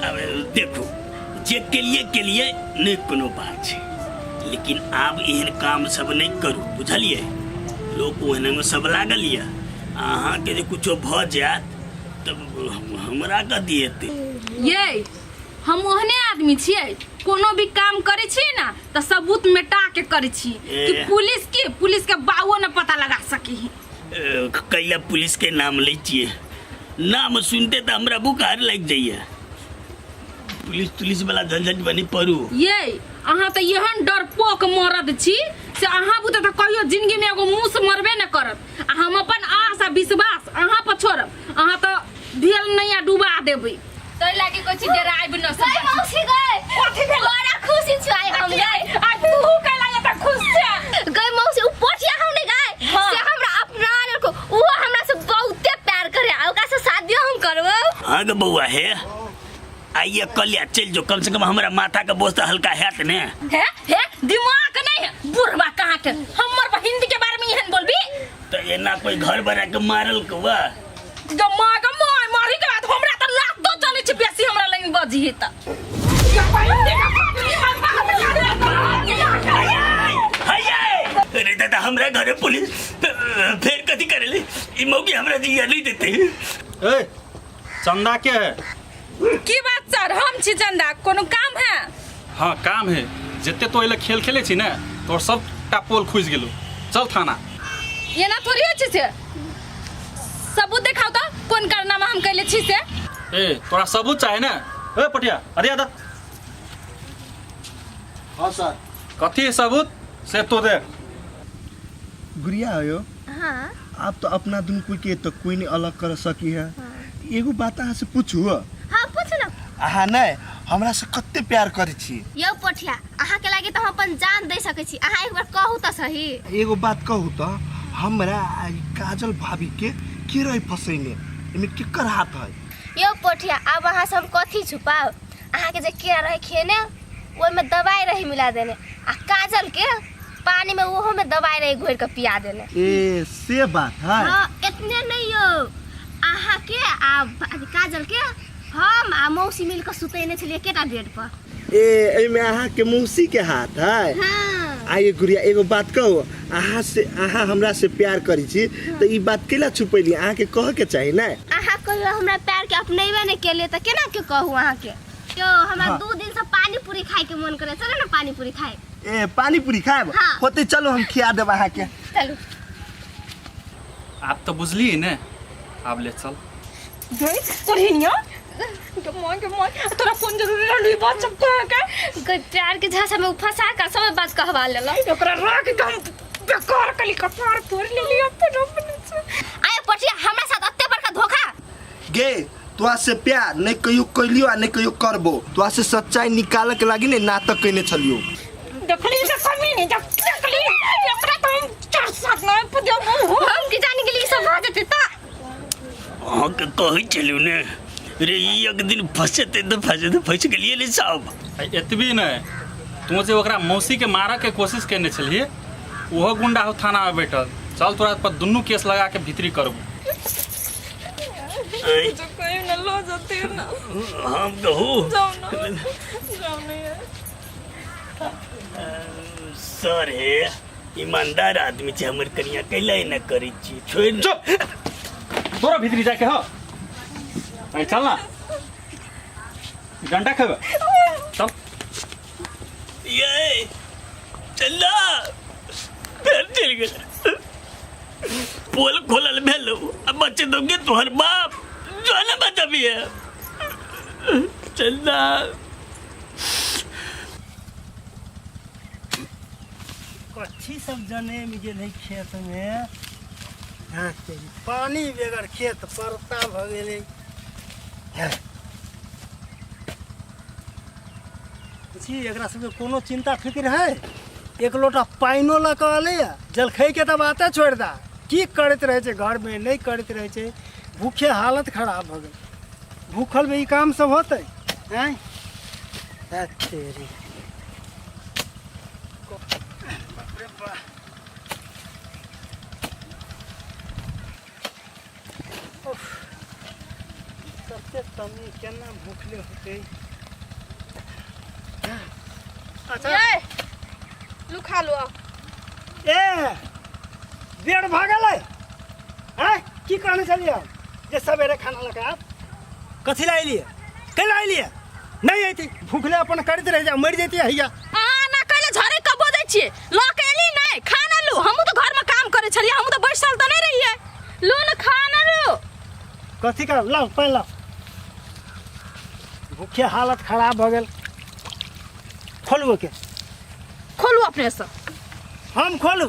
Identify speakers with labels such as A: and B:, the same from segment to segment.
A: आब देखू जे केलिए केलिए नहि कोनो बात छै लेकिन आब एहन काम सब नहि करू बुझलियै लोक ओहनेमे सब लागल यऽ अहाँके जे कुछो भऽ जायत तब हमरा कथी हेतै
B: ये हम ओहने आदमी छियै कोनो भी काम करै छियै ने तऽ सबूत मेटा के करै छियै कि
A: ए।
B: पुलिस के पुलिस के बाओ ने पता लगा सकी है
A: ए, कैला पुलिस के नाम लै छियै नाम सुनते तऽ हमरा बुखार लागि जाइए पुलिस तुलिस वाला झंझट बनी पड़ू
B: ये अहाँ तऽ एहन डरपोक मरद छी से अहाँ बुते तऽ कहियो जिंदगी में एगो मुँह से मरबे न करत आ हम अपन आस आ विश्वास अहाँ पर छोड़ब अहाँ तऽ भेल नहीं आ डुबा देबै ताहि लागी कहै छी डराइब न
C: गई मौसी गई
B: कथी भेल?
C: बड़ा खुशी छु आइ हम गई
B: आ तू कैला एते खुश छै
C: गई मौसी उ पोठिया हम नहीं गए
B: हाँ।
C: से हमरा अपना लेलको उ हमरा से बहुते प्यार करे आ ओकरा से शादियो हम करबो
A: हाँ गे बौआ हे आइए कलिया चलि जो कम से कम हमरा माथा के बोझ तऽ हल्का हैत ने
B: हे हे दिमाग नहीं है बुढ़वा कहाँ के हमर बहिन के बारे में एहन बोलबी
A: तऽ एना कोई घर बना के मारल कौआ
B: जब माँ के मार मारी के बाद हमरा तऽ लातो चलै छै बेसी हमरा लग बजी त
A: अरे दादा हमरा घरे पुलिस फेर कथी करेले ई मौकी हमरा जिया नहीं देते
D: ए चंदा के है
B: की बात सर हम छी चंदा कोनो काम है
D: हाँ काम है जते तो एले खेल खेले छी ने तोर सबटा पोल खुजि गेलो चल थाना
B: एना थोड़ी होइ छै से सबूत देखाउ तऽ कोन कारनामा हम कैले छी से
D: ए तोरा सबूत चाहे ने ए पटिया अरे आदा
E: हाँ सर
D: कथी है सबूत से तो दे
E: गुड़िया हो
C: हाँ
E: आप तो अपना दुनू कोई के तो कोई नहीं अलग कर सकी है एगो बात अहाँ से पूछू
C: हाँ पूछ ना
E: अहाँ नहीं हमरा से कते प्यार करै छी
C: यौ पोठिया अहाँ के लागे तऽ हम अपन जान दे सकै छी अहाँ एक बार कहू तऽ सही
E: एगो बात कहू तऽ हमरा आ ई काजल भाभी के के रहे फसैने एमे केकर हाथ है
C: यौ पोठिया आब अहाँ से हम कथी छुपाउ अहाँ के जे केरा रहे खेने ओहिमे दवाई रहे मिला देने आ काजल के पानी में ओहो में दवाई रहे घोर के पिया देने
E: ए से बात है
C: हाँ इतने नहीं यौ अहाँ के आ काजल के हम आ मौसी मिल के सुतेने छलियै एकेटा बेड पर
E: ए एहिमे अहाँ के मौसी के हाथ है
C: हाँ
E: आइए गुड़िया एगो बात कहू अहाँ से अहाँ हमरा से प्यार करै छी तऽ ई बात केला छुपैली अहाँके कहऽ के चाही ने
C: अहाँ कहियो हमरा प्यार के अपनेबे नहि केलियै तऽ केना के कहू अहाँके यौ हमरा
E: हाँ।
C: 2 दिन से पानी पूरी खाय के मन करे चलो ना पानी पूरी खाए
E: ए पानी पूरी खायब
C: हाँ।
E: होते चलो हम खिया देब अहाँके
C: चलू
D: आब तऽ बुझलियै ने आब ले चल
B: गई कोढ़िनिया के मां के मां तोरा कोन जरूरी रहलू ई बात सब कह के
C: गई प्यार के झांसा में उ फंसा के सब बात कहवा लेलक
B: ओकरा राख के हम बेकार कली कपार फोड़ लेली अपन अपने से
C: आय पटिया हमरा साथ अत्ते बड़का धोखा
E: गे तोरा से प्यार नहीं कहियो कैलियो आ नहीं कहियो करबो तोरा से सच्चाई निकाले के लागी ने नाटक कैने छलियो
B: देखली से कमी नहीं जब देखली एकरा तो हम चार सात ना पुजो
C: हम की जान गेली ई सब भऽ जेतै तऽ
A: अहाँके कहै छलहुँ ने रे ई एक दिन फंसेतै तऽ फंसेतै फंसि गेलियै ने साहब
D: आ एतबी नहि तू जे ओकरा मौसीके मारऽके कोशिश केने छलही ओहो गुंडा हो थानामे बैठल चल तोरा पर दुनू केस लगा के भीतरी करबो
A: आँय,
B: कहीं ना लो जते ना
A: हम कहू
B: जाओ ना जाओ नहीं है
A: सर हे ईमानदार आदमी छै हमर कनिया कैला एना करै छी छोड़ि ने।
D: चुप तोरा भीतरी जाके हो अरे चल ना डंडा खेबे चल
A: ये चल ना फेर चलि गेल पोल खोलल भेल अब बच्चे दोगे तोहर बाप जो ना बचबिए चल ना
F: कथी सब जनेम गेल है खेत में हाँ तेरी पानी बगैर खेत परता भऽ गेलै छी एकरा सबके कोनो चिंता फिक्र है एक लोटा पानिओ लऽ कऽ अलैया जलखैके तऽ बाते छोड़ि दा की करैत रहै छै घरमे नहि करैत रहै छै भूखे हालत खराब भऽ गेल भूखलमे ई काम सब होतै आँय तेरी बाप रे बाप। उफ। कते तमी केना भूखले होतै। अच्छा
B: ये लू खा लो।
F: ए बेर भऽ गेलै। आँय की कहने छलियै जे सवेरे खाना लऽ कऽ आयब? कथी लए एलियै, कैला एलियै? नहि अयती भूखले अपन करैत रहि जा, मरि जैती हैया।
B: अहाँ ना कैले झरे कऽ बजै छियै? लऽ के एली नहि खाना लू। हमहूँ तऽ घरमे काम करै छलियै, हमहूँ तऽ बैसल तऽ नहि रहियै। लू ने खाना लू।
F: कथी करब? लाउ पानि लाउ। भूखे हालत खराब भऽ गेल। खोलू के?
B: खोलू अपनेसँ।
F: हम खोलू?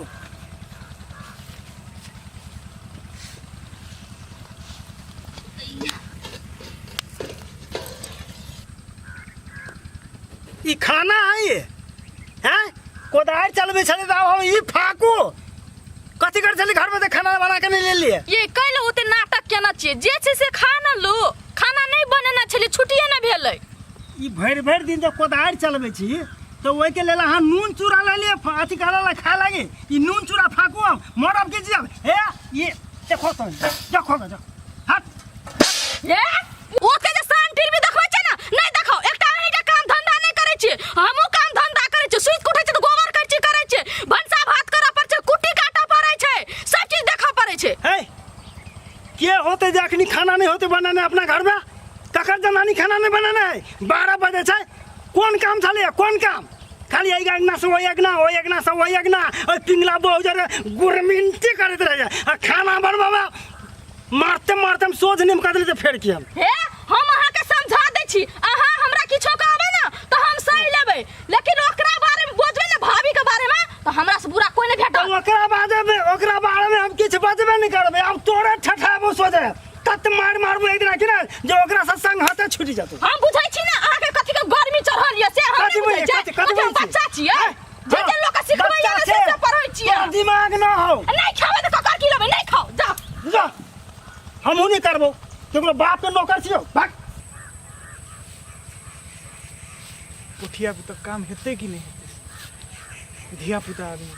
F: ई खाना है हैं? कोदारि चलबै छलै तऽ आब हम ई फाकू कथी करै छलै घरमे तऽ खाना बना के नहि लेलियै?
B: ये कैले ओते नाटक केना छियै? जे छै से खा न लू। खाना नहि बनेने छलियै, छुट्टिए नहि भेलै।
F: ई भरि भरि दिन जे कोदारि चलबै छी तऽ ओहिके लेल अहाँ नून चूड़ा लेलियै अथी करऽ ला खाय लागी? ई नून चूड़ा फाकू हम मरब की जियब? हे ये देखो तो देखो तो देखो हट।
B: हे ओते जे शान टीवी देखबै छै ने, नहि देखो। एकटा अहीं जे काम धंधा नहि करै छियै, हमहूँ काम धंधा करै छियै। सुति कऽ उठै छियै तऽ गोबर करची करै छियै, भनसा भात करऽ पड़ै छै, कुट्टी काटऽ पड़ै छै, सब चीज देखऽ पड़ै छै।
F: हे के होते जे अखनी खाना नहीं होते बनाने अपना घर में? ककर जनानी खाना नहीं बनाने है? 12 बजे छै, कोन काम छलै? कोन काम? खाली एहि अङ्गना से ओहि अङ्गना, ओहि अङ्गना से ओहि अङ्गना, ओहि पिंगला बहु जरे गुरमिनती करैत रहै आ खाना बनबऽमे मारते मारते हम सोझ निम कऽ देली तऽ फेर की हम।
B: हे हम अहाँके समझा दै छी, अहाँ हमरा किछो कहबै ने तऽ हम सही लेबै, लेकिन ओकरा बारे में बजबै ने, भाभी के बारे में, तऽ हमरा से बुरा कोई नहीं भेटत।
F: तऽ ओकरा बारे में, ओकरा बारे में हम किछु बजबे नहि करबै। आब तोरे ठठाबो सोझे तत मार मारबो एक दिना कि ना जे ओकरा से संग हाथे छूटि जेतौ।
B: हम बुझै छी ने अहाँके कथी के गर्मी चढ़ल यऽ से हम
F: कथी
B: नहि बुझै
F: बुझै?
B: छियै।
F: कथी कथी
B: कथी हम
F: बुझै छी?
B: बच्चा छियै जे जे लोक के सिखबै
F: बच्चा
B: ने से
F: छै।
B: से पढ़ै छियै।
F: तोरा दिमाग ना हौ।
B: नहि खेबै तऽ ककर की लेबै? नहि खाउ जाउ।
F: जा, हमहूँ नहि करबौ, केकरो बाप के नौकर छियौ। भाग।
G: पोठिया तऽ काम हेतै कि नहि हेतै? धिया पुता आदमी।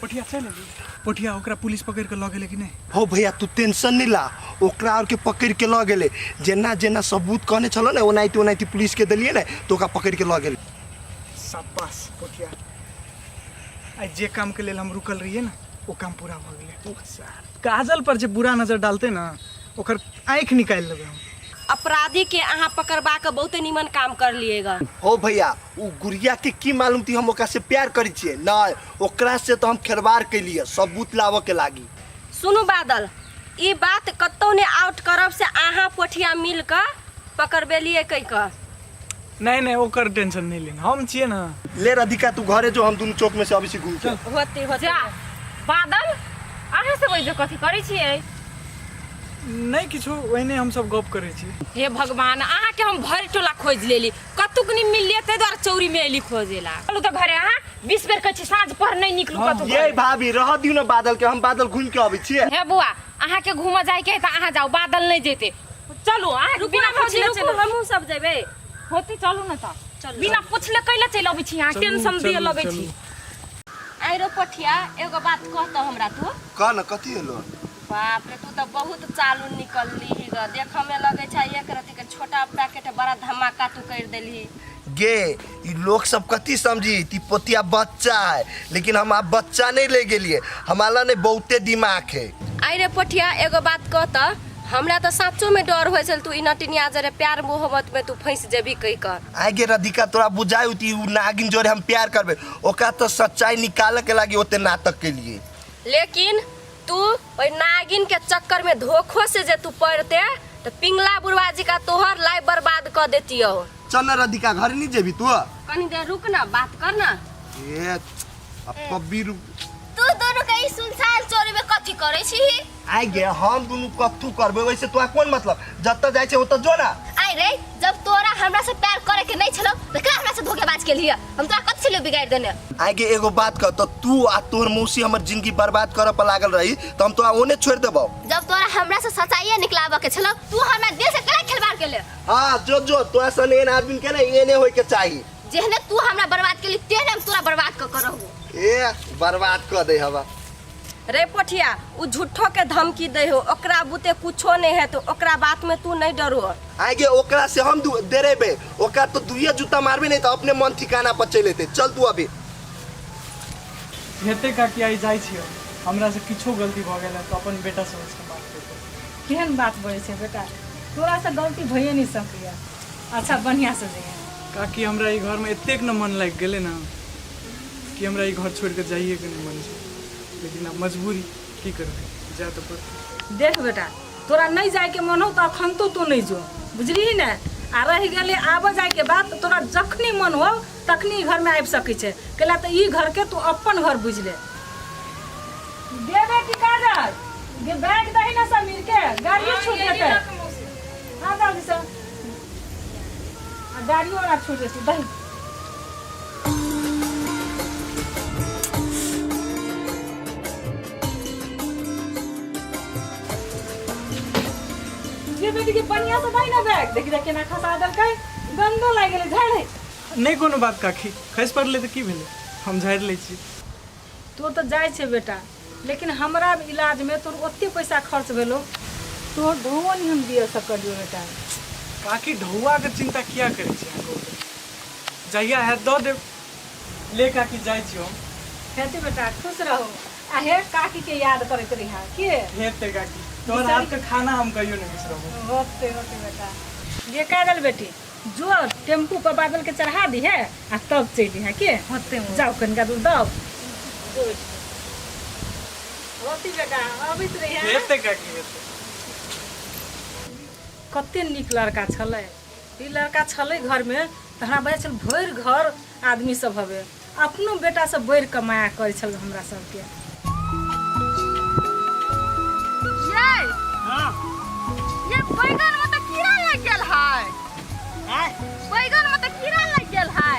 G: पोठिया चलि एली। पोठिया ओकरा पुलिस पकड़ि कऽ लऽ गेलै कि नहि?
E: हो भैया तू टेंशन नहीं ला, ओकरा और के पकड़ के लऽ गेलै। जेना जेना सबूत कहने छलो ने ओनाहिते ओनाहिते पुलिस के देलियै ने तऽ ओकरा पकड़ के लऽ गेलै।
G: शाबाश पोठिया, आइ जे कामके लेल हम रुकल रहियै ने ओ काम पूरा भऽ गेलै। काजल पर जे बुरा नजर डालतै ने ओकर आँखि निकालि लेबै हम।
H: अपराधी के अहाँ पकड़बा के बहुते निमन काम कर लिएगा।
E: हो भैया उ गुड़िया के की मालूम थी हम ओकरा से प्यार करै छियै? नहीं, ओकरा से तो हम खेलवाड़ कैलियै सबूत लाबऽ के लागी।
H: सुनू बादल, ई बात कतौ ने आउट करब से अहाँ पोठिया मिल के पकड़बेलिए कहि के।
G: नहीं नहीं ओकर टेंशन नहीं लेना, हम छियै ना।
E: ले राधिका तू घरे जो, हम दुनू चौक में से अबै छी घूम के।
H: होते होते
B: जा बादल, अहाँ सब एहिजे कथी करै छियै?
G: नहीं किछु, ओहिने हम सब गप करै छी।
B: हे भगवान, अहाँके हम भरि टोला खोजि लेली, कतुक नहि मिललियै, ताहि दुआरे चौरी में एली खोजेला। चलू तऽ घरे। अहाँ 20 बेर कहै छी साँझ पर नहि निकलू कतौ।
E: ये भाभी रह दियौ ने बादल के, हम बादल घूम के अबै छियै।
B: हे बुआ, अहाँके घूमऽ जाइके है तऽ अहाँ जाउ, बादल नहि जेतै। चलू अहाँ
H: रुकू
B: बिना
H: भौजी,
B: पुछले
H: रुकू,
B: चलू।
H: हमहूँ सब जेबै।
B: होते चलू ने तऽ।
H: चलू।
B: बिना पुछले कैले चलि अबै छी अहाँ?
G: चलू,
B: टेंशन दिअ
G: चलू,
B: लगै
G: चलू।
B: छी।
H: आइरो पोठिया, एगो बात कहतौ हमरा तू?
E: कह न, कथी होलो?
H: बाप रे, तू तऽ बहुत चालू निकलली ही ग। देखऽ में लगै छै एक रत्ती के छोटा पैकेट, बड़ा धमाका तू कर देलही।
E: गे ई लोग सब कथी समझी ती पोतिया बच्चा है, लेकिन हम आब बच्चा नहीं ले गेलिए, हमारा ने बहुते दिमाग है।
H: आइ रे पोठिया, एगो बात कहतऽ? हमरा तऽ साचो में डर होइ छल तू ई नटिनिया जरे प्यार मोहब्बत में तू फंसि जेबही कहि कऽ।
E: आइ गे राधिका, तोरा बुझाइ होती उ नागिन जोरे हम प्यार करबे? ओकरा तो सच्चाई निकाले के लागी ओते नाटक के लिए।
H: लेकिन तू ओहि नागिन के चक्कर में धोखो से जे तू पड़ते तऽ पिंगला बुढ़वा जी का तोहर लाइफ बर्बाद कऽ देतियौ।
E: चल ना राधिका, घर नहीं जेबी तू?
H: कनी देर रुक ना, बात कर ना।
E: ए अब कभी रुक।
C: तू दोनों के ई सुनसान चोरी में कथी करै छी?
E: आइ गे हम दुनू कथू करबे, वैसे तोरा कोन मतलब? जतऽ जाइ छै ओतऽ जो ना।
C: आइ रे, जब तोरा हमरा से प्यार करे के नहीं छलो त का हमरा से धोखेबाज केलही? हम तोरा कथी छलियो बिगाड़ देने?
E: आइ गे एगो बात कह, तो तू आ तोहर मौसी हमर जिंदगी बर्बाद करऽ पर लागल रही त हम तोरा ओने छोड़ देबौ?
C: जब तोरा हमरा से सच्चाई निकलाबऽ के छलो, तू हमरा दिल से केना खेलवाड़ केले?
E: हाँ जो जो तोरा सन एहन आदमी के ना एने होय के चाही।
C: जेहने तू हमरा बर्बाद केली तेहने हम तोरा बर्बाद क करहु।
E: ए बर्बाद क दे हवा।
H: रे पोठिया उ झूठो के धमकी दै हो ओकरा बुते कुछो नहीं है तो ओकरा बात में तू नहीं डरो
E: आगे ओकरा से हम डेरेबे ओकरा तो दुइये जूता मारबे नहीं तो अपने मन ठिकाना पर चलि एतै चल तू अभी
G: हेतै काकी आइ जाइ छी हम हमरासँ किछो गलती भऽ गेल तऽ अपन बेटा समझि कऽ माफ करि देब
I: केहन बात बजै छै बेटा तोरासँ गलती भइए नहि सकैए अच्छा बढ़िआँसँ जइहे
G: काकी हमरा ई घरमे एतेक ने मन लागि गेलै ने कि हमरा ई घर छोड़ि कऽ जाइएके नहि मन छै लेकिन आब मजबूरी की करबै जाय तऽ पड़तै
I: देख बेटा तोरा नहि जायके मन हो तऽ अखन तो तू नहि जो बुझलिही ने आ रहि गेलै आबऽ जायके बात तऽ तोरा जखनी मन हो तखनी ई घरमे आबि सकै छै कैला तऽ ई घरके तू अपन घर बुझि ले गे बेटी काजल गे बैग दही ने समीर के गाड़ियो छूट जेतै हाँ जल्दी से आ गाड़ियो ना छूट जेतै दही ये बेटी के बढ़िया से दही ना बैग देखी जा केना खसा देलकै गंदो लागि गेलै झाड़े
G: नहि कोनो बात काकी खसि पड़लै तऽ की भेलै हम झाड़ि लै छी
I: तोर तऽ जाइ छै बेटा लेकिन हमरा इलाजमे तोर ओते पैसा खर्च भेलो तोहर ढौओ नहि हम दिअ सकलियो बेटा
G: काकी ढौआके चिन्ता किया करै छी अहाँ कहू तऽ जहिया हैत दऽ देब ले काकी जाइ छी हम
I: हेतै बेटा खुश रहू आ हे काकीके याद करैत रहिहा के
G: हेतै काकी तोहर हाथके खाना हम कहियो नहि बिसरबो
I: होते होते बेटा गे काजल बेटी जो टेम्पू पर बादल के चढ़ा दी है आ तब चलि है के
B: होते मौसी।
I: जाओ कनिका दूर दब होती बेटा अबैत रही है
G: हेतै काकी हेतै
I: कते नीक लड़का छलै ई लड़का छलै घरमे तऽ हमरा बजै छल भरि घर आदमी सब हवे अपनो बेटा सब बढ़ि कऽ माया करै छल हमरा सबके
B: ये ये बैगन में तऽ कीड़ा लागि गेल है बैगन में तऽ कीड़ा लागि गेल है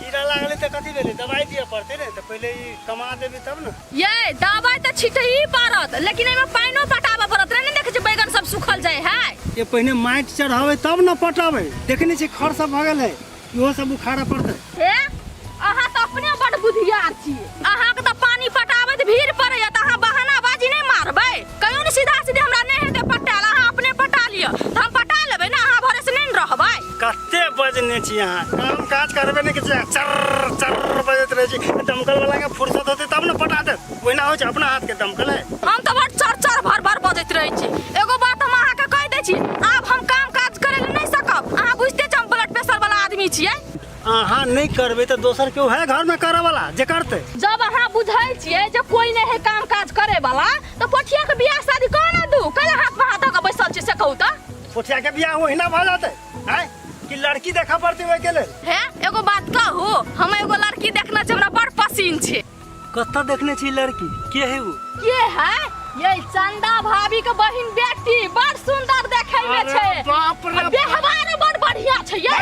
F: कीड़ा लागलै तऽ कथी भेलै दवाइ दिअ पड़तै ने तऽ पहिले ई कमा देबै तब ने
B: ये दवाइ तऽ छिटही पड़त लेकिन एहिमे पानिओ पटाबऽ पड़त रे नहि देखै छी बैगन सब सुखल जाइ है
F: ये पहिने माटि चढ़ाबै तब ने पटाबै देखने छी खर सब भऽ गेल है इहो सब उखाड़ऽ पड़तै
B: हे अहाँ तऽ अपने बड़ बुधियार छी अहाँके तऽ पानी पटाबैत भीड़ पड़ैया तऽ अहाँ बहानाबाजी नहि मारबै कहियो ने सीधा सीधी हमरा नहि हेतै पटायल अहाँ अपने पटा लिअ तऽ हम पटा लेबै ने अहाँ भरोसे नहि ने रहबै
F: कते बजने छी अहाँ काम काज करबे नहि किछु चर चर बजैत रहै छी दमकल वाला के फुर्सत होतै तब ने पटा देत ओहिना होइ छै अपना हाथ के दमकल है
B: हम तऽ बड़ चर चर भर भर बजैत रहै छी एगो बात हम अहाँके कहि दै छी आब हम काम काज करै लए नहि सकब अहाँ बुझिते छी हम ब्लड प्रेशर वाला आदमी छियै
F: अहाँ नहि करबै तऽ दोसर केओ है घरमे करऽ वाला जे करतै
B: जब अहाँ बुझै छियै जे कोई नहि है काम काज करे वाला तऽ पोठिया के बियाह शादी कऽ ने दू कैला हाथ पर हाथ धऽ कऽ बैसल छी से कहू तऽ
F: पोठिया के बियाह ओहिना भऽ जेतै आँय कि लड़की देखऽ पड़तै ओहिके लेल
B: हे एगो बात कहू हम एगो लड़की देखने छी हमरा बड़ पसीन छै
F: कतऽ देखने छी लड़की के है उ
B: के है ये चंदा भाभी के बहिन बेटी बड़ सुंदर देखे में
F: अरे
B: छै
F: बाप रे
B: आ व्यवहार बड़ बढ़िया छै ये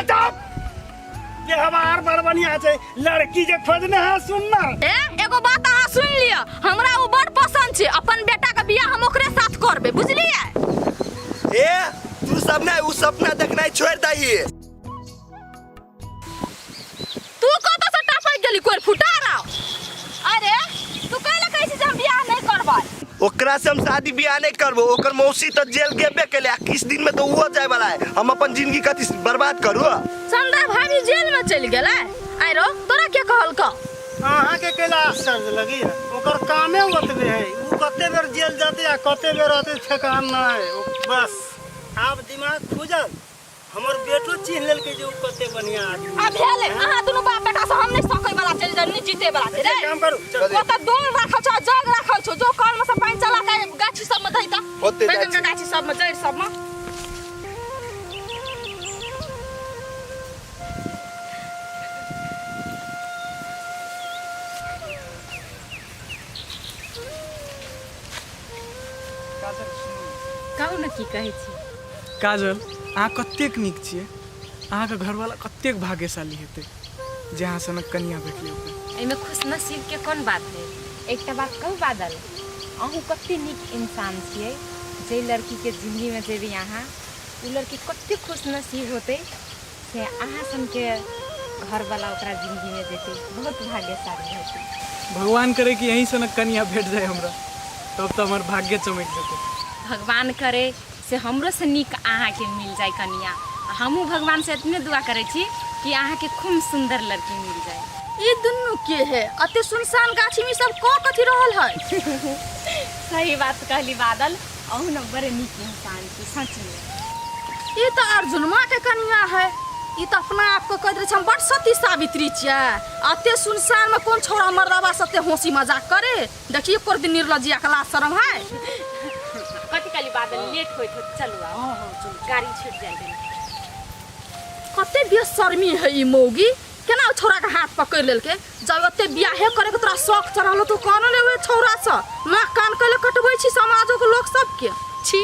F: व्यवहार बड़ बढ़िया छै लड़की जे खोजने है सुनना
B: ए एगो बात अहाँ सुन लिअ हमरा ओ बड़ पसंद छै अपन बेटा के बियाह हम ओकरे साथ करबै बुझलियै
E: ए तू सब ने उ सपना देखनाइ छोड़ दही
B: तू कतऽ से टपक गेली कोई फुटा रहा अरे तू कैला कहै छी जे हम बियाह नहीं करबै
E: ओकरा से हम शादी बियाह नहीं करबो ओकर मौसी तो जेल गेबे केले आ किस दिन में तो वो जाए वाला है हम अपन जिंदगी कथी बर्बाद करू
B: चंदा भाभी जेल में चलि गेलै आइरो तोरा के कहलकौ
F: अहाँके कैला आश्चर्य लगैया ओकर कामे ओतबे है ओ कते बेर जेल जेतै आ कते बेर रहतै ठेकान नहि बस आब दिमाग खुजल हमर बेटो चिन्ह लेलकै जे ओ कते बढ़िया आदमी
B: आ भेलै अहाँ दुनू बाप बेटा से हम नहि सकै वाला चलि जाउ नहि जीते वाला छै रे
F: काम करू चल
B: ओ तऽ डोल राखल छौ जग राखल छौ जो कल में से पानि चला के गाछी सब में धैता
E: ओते जाइ
B: बैगन के
E: छी।
B: गाछी सब में जड़ि सब में
G: काजल सुनू
I: कहू ने की कहै छी
G: काजल अहाँ कतेक नीक छियै अहाँके घरवाला कतेक भाग्यशाली हेतै जे अहाँ सनक कनिया भेटलै ओकरा
C: एहिमे खुशनसीबके कोन बात है एकटा बात कहू बादल अहूँ कते नीक इंसान छियै जाहि लड़कीके जिन्दगीमे जेबै अहाँ ओ लड़की कते खुशनसीब होतै से अहाँ सनके घरवाला ओकरा जिन्दगीमे जेतै बहुत भाग्यशाली हेतै
G: भगवान करे कि यहीं सनक कनिया भेट जाए हमरा तब तऽ हमर भाग्य चमकि जेतै।
C: भगवान करे से हमरो से नीक अहाँके मिल जाय कनिया। आ हमहूँ भगवान से एतने दुआ करै छी कि अहाँके खूब सुंदर लड़की मिल जाय।
B: ई दुनू के है? अते सुनसान गाछी में सब क कथी रहल है?
C: सही बात कहली बादल, अहूँ ने बड़े नीक इंसान छी सच में।
B: ई तो अर्जुनमा के कनिया है। ई तो अपना आप के कह दे हम बड़ सती सावित्री छियै। अते सुनसान में कौन छौड़ा मर्दाबा से अते हंसी मजाक करे? देखिए कोर दिन निर्लज्जिया के लाज शरम है।
C: कथी कहली बादल, लेट होइत होत चलू आब।
G: हाँ हाँ चलू।
C: गाड़ी छूट जाय गेल।
B: कते बेशर्मी है ई मौगी, केना ओ छौड़ा के हाथ पकड़ लेलके? जब ओते बियाहे करे के तोरा शौक चढ़ल तो कोन ले ओए छौड़ा से नाक कान कैले कटबै छी समाजो के लोक सबके छी।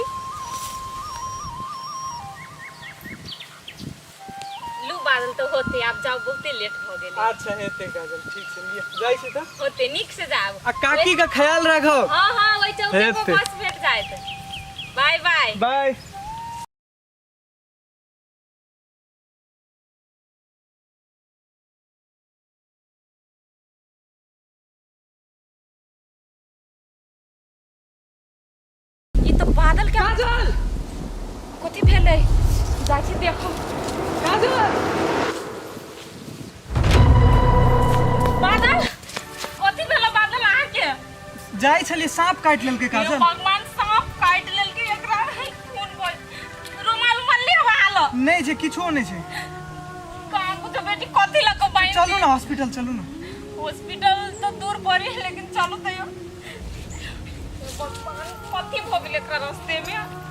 C: लू बादल तो होते, आब जाओ, बहुते लेट भ गेलै।
G: अच्छा हेतै काजल, ठीक छै, लिअ जाइ छी तऽ।
C: होते, नीक से जाब।
G: आ काकी के ख्याल राखब।
C: हाँ हाँ, ओहि चौके पर
G: हेतै।
C: बस भेट जायत। Bye bye.
G: बाय।
C: ई तऽ बादल के
G: काजल,
C: कथी भेलै? जाइ छी देखो।
G: काजल,
C: बादल, कथी भेलै बादल अहाँके?
G: जाइ छलियै, साँप काटि लेलकै
C: हे
G: काजल।
C: भगवान, साँप काटि लेलकै एकरा। हे खून बह रुमाल उमाल लेब अहाँ लग?
G: नहि छै, किछो नहि छै।
C: कहाँ कुछो बेटी, कथी लऽ कऽ बान्हि
G: चलू ने हॉस्पिटल, चलू ने।
C: हॉस्पिटल तऽ दूर पड़ी, लेकिन चलू तैयो। भगवान, कथी भऽ गेलै एकरा रस्ते में?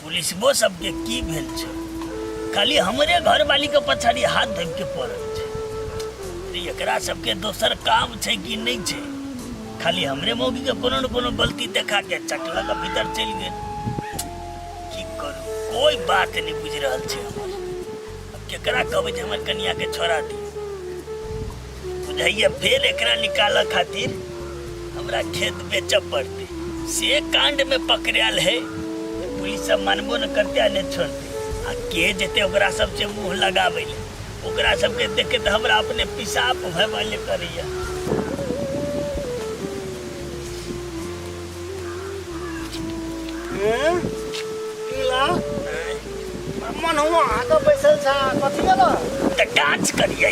A: पुलिसबो सबके की भेल छै, खाली हमरे घरवाली के पछाड़ी हाथ धोबि के पड़ल छै। अरे एकरा सबके दोसर काम छै कि नहि छै? खाली हमरे मौगी के कोनो न कोनो गलती देखा के चटला के भीतर चलि गेल। की करू, कोई बात नहीं बुझि रहल छै हमर। अब केकरा कहबै जे हमर कनिया के छोड़ा दी? बुझाइए फेर एकरा निकालऽ खातिर हमरा खेत बेचऽ पड़तै। से कांड में पकड़ायल है, पुलिस सब मानबो न करते आ नहि छोड़ते। आ के जेते ओकरा सबसे मुंह लगाबै ले? ओकरा सबके देख के तऽ हमरा अपने पिसाब भय करैया।
F: पीला मन हुआ आके बैसल छा, कथी भेलो?
A: तऽ डांस करियै,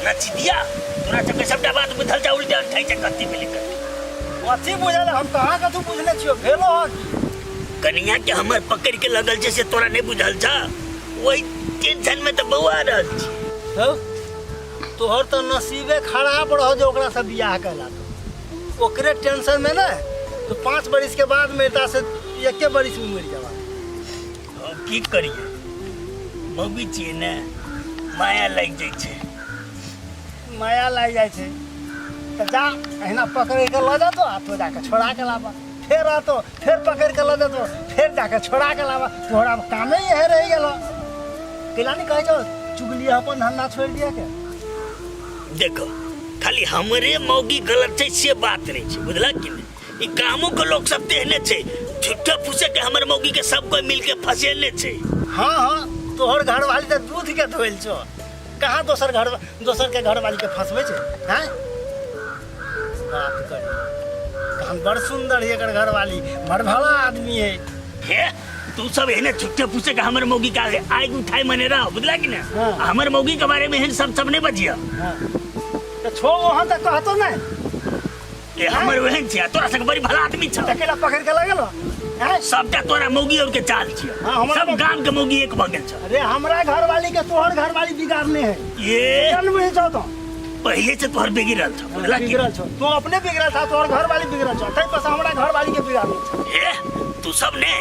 A: नच दिया। तोरा सबके सबटा बात बुझल जा, उल्टे उठै छै कथी भेलै कथी।
F: कथी बुझल? हम कहाँ कथू बुझने छियो? भेलो हँ की?
A: कनिया के हमर पकड़ के लगल छै से तोरा नहीं बुझल छ? वही टेंशन में तऽ बौआ रहल छी।
F: हौ, तोहर तऽ नसीबे खराब रहो जे ओकरा से बियाह कैला। तो ओकरे टेंशन में ने तो 5 बरिस के बाद मरता से एके बरिस में मर जावा।
A: हम की करिए, मौगी छियै ने, माया लागि जाइ छै।
F: माया लागि जाइ छै तऽ जा अहिना पकड़ के लऽ जेतो आ तो जाके छोड़ा के लाबा, फेर आतो फेर पकड़ के लऽ जेतो, फेर जाके छोड़ा के लाबा। तोहरा कामे इहे रहि गेलो। कैला नहीं कहै छौ चुगली अपन धंधा छोड़ि दिया के?
A: देखो, खाली हमरे मौगी गलत छै से बात नहीं छै, बुझला कि नहीं? ई गामो के लोग सब तेहने छै, झूठे फूसे के हमर मौगी के सब कोई मिल के फसेले छै।
F: हाँ हाँ, तोहर घरवाली तऽ दूध के धोइल छौ, कहाँ दोसर घर दोसर के घरवाली के फंसबै छै? हैं, बात कर हम, बड़ सुंदर है एकर घरवाली, बड़ भला आदमी है।
A: हे, तू सब एहने झूठे फूसे के हमर मौगी का आग उठाए मने रह, बुझला कि नहीं?
F: हाँ।
A: हमर मौगी के बारे में एहन सब सब नहीं बजिया।
F: हाँ। तो छो वहाँ तक कहतो नहीं।
A: ए हमर ओहन छिया, तोरा सबके बड़ी भला आदमी छ।
F: अकेला पकड़ के लगल हैं?
A: सबटा तोरा मौगी और के चाल छिया।
F: हाँ, हमरा
A: सब गाम के मौगी एक भऽ गेल छ।
F: अरे हमरा घरवाली के तोहर घरवाली बिगाड़ने है।
A: ये
F: जान बुझे छौ तो
A: पहले से तोहर बिगड़ल छ, बुझला कि?
F: बिगड़ल छौ तू, अपने बिगड़ल था, तोहर घरवाली बिगड़ल छौ, तै पर से हमरा घरवाली के बिगाड़ने छौ।
A: ए तू सब ने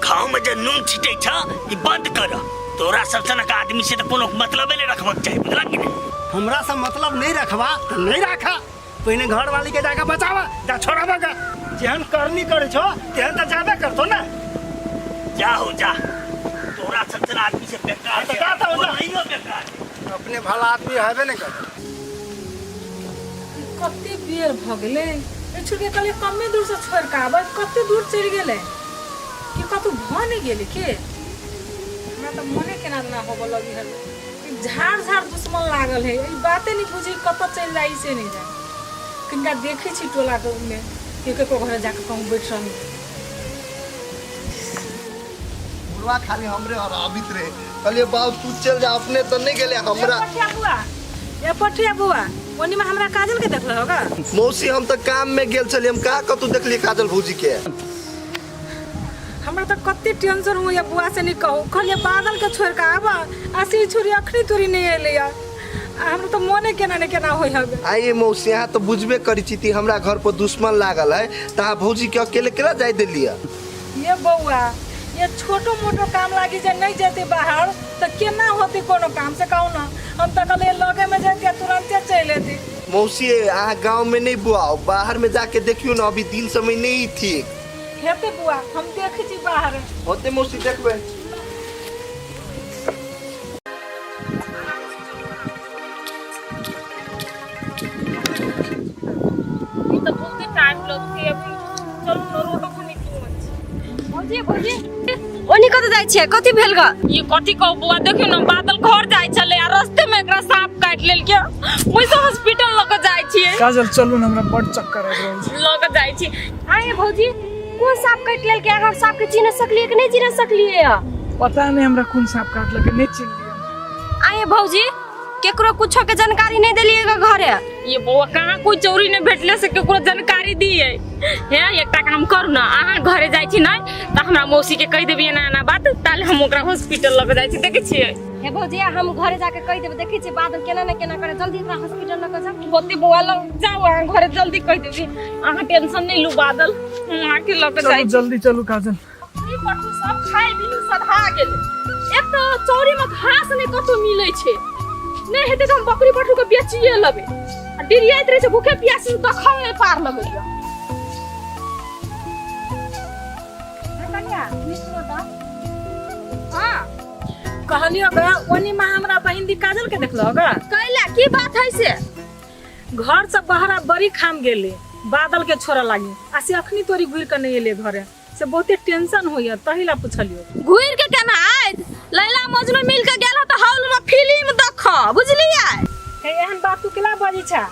A: घाव में जे नून छिटै छ ई बंद कर। तोरा सब सनक आदमी से तऽ कोनो मतलबे नहि रखबाक चाही, बुझला कि नहीं?
F: हमरा से मतलब नहीं रखबा तऽ नहीं राखा, पहिने घरवाली के जाके बचावा, जा छोड़ावा का। जेहन करनी करे छो तेहन तऽ जाबे करतो ना।
A: जा हो जा, तोरा सब सन आदमी से बेकार
F: तऽ जा तऽ जा।
A: नहियो बेकार है।
F: अपने भला आदमी हेबे नहीं करे।
I: कते बेर भऽ गेलै, एहि छुटके कहलियै कमे दूरसँ छोड़ि कऽ आबै, कते दूर चलि गेलै कि कतहु भऽ नहि गेलै के? हमरा तऽ मने केना ना होबऽ लगी हन। ई झाड़ झाड़ दुश्मन लागल है, ई बाते नहि बुझी कतऽ चलि जाइ से नहि जाय। कनिका देखै छी टोला मे के ककरो घरे जाके कहूँ बैठ रहल।
E: बुढ़वा खाली हमरे और आबित रहे, कहलिए बाबू तू चल जा, अपने तो नहीं गेले हमरा।
I: पठिया बुआ, ए पठिया बुआ, ओनी में हमरा काजल के देखल होगा?
E: मौसी हम तो काम में गेल छलिए, हम का कतू देखलिए काजल भौजी के।
I: हमरा तो कते टेंशन होइया बुआ से नहीं कहू, कहलिए बादल के छोड़ के आबा, आसी छुरी अखनी तुरी नहीं एले या, आ हमरा तो मोने केना ने केना होई हवे।
E: आइए मौसी अहाँ तो बुझबे करी छी ती हमरा घर पर दुश्मन लागल है, त अहाँ भौजी के अकेले केना जाय देलिए?
I: ये बौआ ये छोटो मोटो काम लागी जे नहीं जेते बाहर त केना होती कोनो काम से कहू ना, हम त कहलिए लगे में जेते तुरंते चल एती।
E: मौसी अहाँ गांव में नहीं बुआओ, बाहर में जाके देखियो ना, अभी दिन समय नहीं ठीक
I: हेते बुआ, हम देखै छी बाहर
E: होते मौसी देखबे।
B: ई तऽ बहुते टाइम लगतै अभी, चलू न रोडो पर निकलू।
H: भौजी भौजी ओनी कतऽ जाइ छियै, कथी भेल ग?
B: ई कथी कहू बौआ, देखियौ ने बादल घर जाइ छलै आ रस्ते में एकरा सांप काटि लेलकै, ओहि से हॉस्पिटल लऽ कऽ जाइ छियै।
G: काजल चलू ने, हमरा बड चक्कर आबि रहल छै।
B: लऽ कऽ जाइ छी।
H: आये भौजी कोन सांप काटि लेलकै? अहाँ सांप के चिन्ह सकलियै कि नहि चिन्ह सकलियै?
G: पता नहीं हमरा कोन सांप काटलकै, नहि चिन्हलियै।
H: आये भौजी केकरो कुछो के जानकारी नहीं देलियै ग घरे?
B: ये बौआ कहाँ कोई चोरी नहीं भेटले से केकरो जानकारी दिए हे। एकटा काम करू ना, अहाँ घरे जाइ छी नहीं तऽ हमरा मौसी के कहि देबियै एना एना बात, ताले हम ओकरा हॉस्पिटल लऽ कऽ जाइ छी। देखै छियै
H: हे भौजी हम घरे जाके कहि देबै, देखै छियै बादल केना ने केना करे, जल्दी ओकरा हॉस्पिटल लऽ कऽ जाउ।
B: होते बौआ लग जाउ, अहाँ घरे जल्दी कहि देबै, अहाँ टेंशन नहीं लू बादल, हम अहाँके लऽ कऽ जाइ
G: चलू
B: छी।
G: जल्दी चलू काजल।
B: बकरी पटु सब खाइ बिनु सधा गेलै, एक तऽ चौरी में घास नहि कतौ मिलै छै, नहि हेतै तऽ हम बकरी पटु के बेचिए लेबै, आ डिरियाइत रहै छै भूखे प्यासे से देखल नहि पार लगैया।
I: कनिया निकलो तऽ।
B: हाँ
I: कहलियो ग ओनी में हमरा बहिन दी काजल के देखलो ग?
B: कैला की बात है से?
I: घर से बहरा बड़ी खाम गेले बादल के छोड़ा लागी, आ से अखनी तोरी घुर के नहीं एले घरे, से बहुते टेंशन होइया तही ला पुछलियो।
B: घुर के केना आयत? लैला मजनू मिल के गेल त हॉल में फिल्म देख, बुझलियै?
I: हे एहन बात तू केला बजै छा?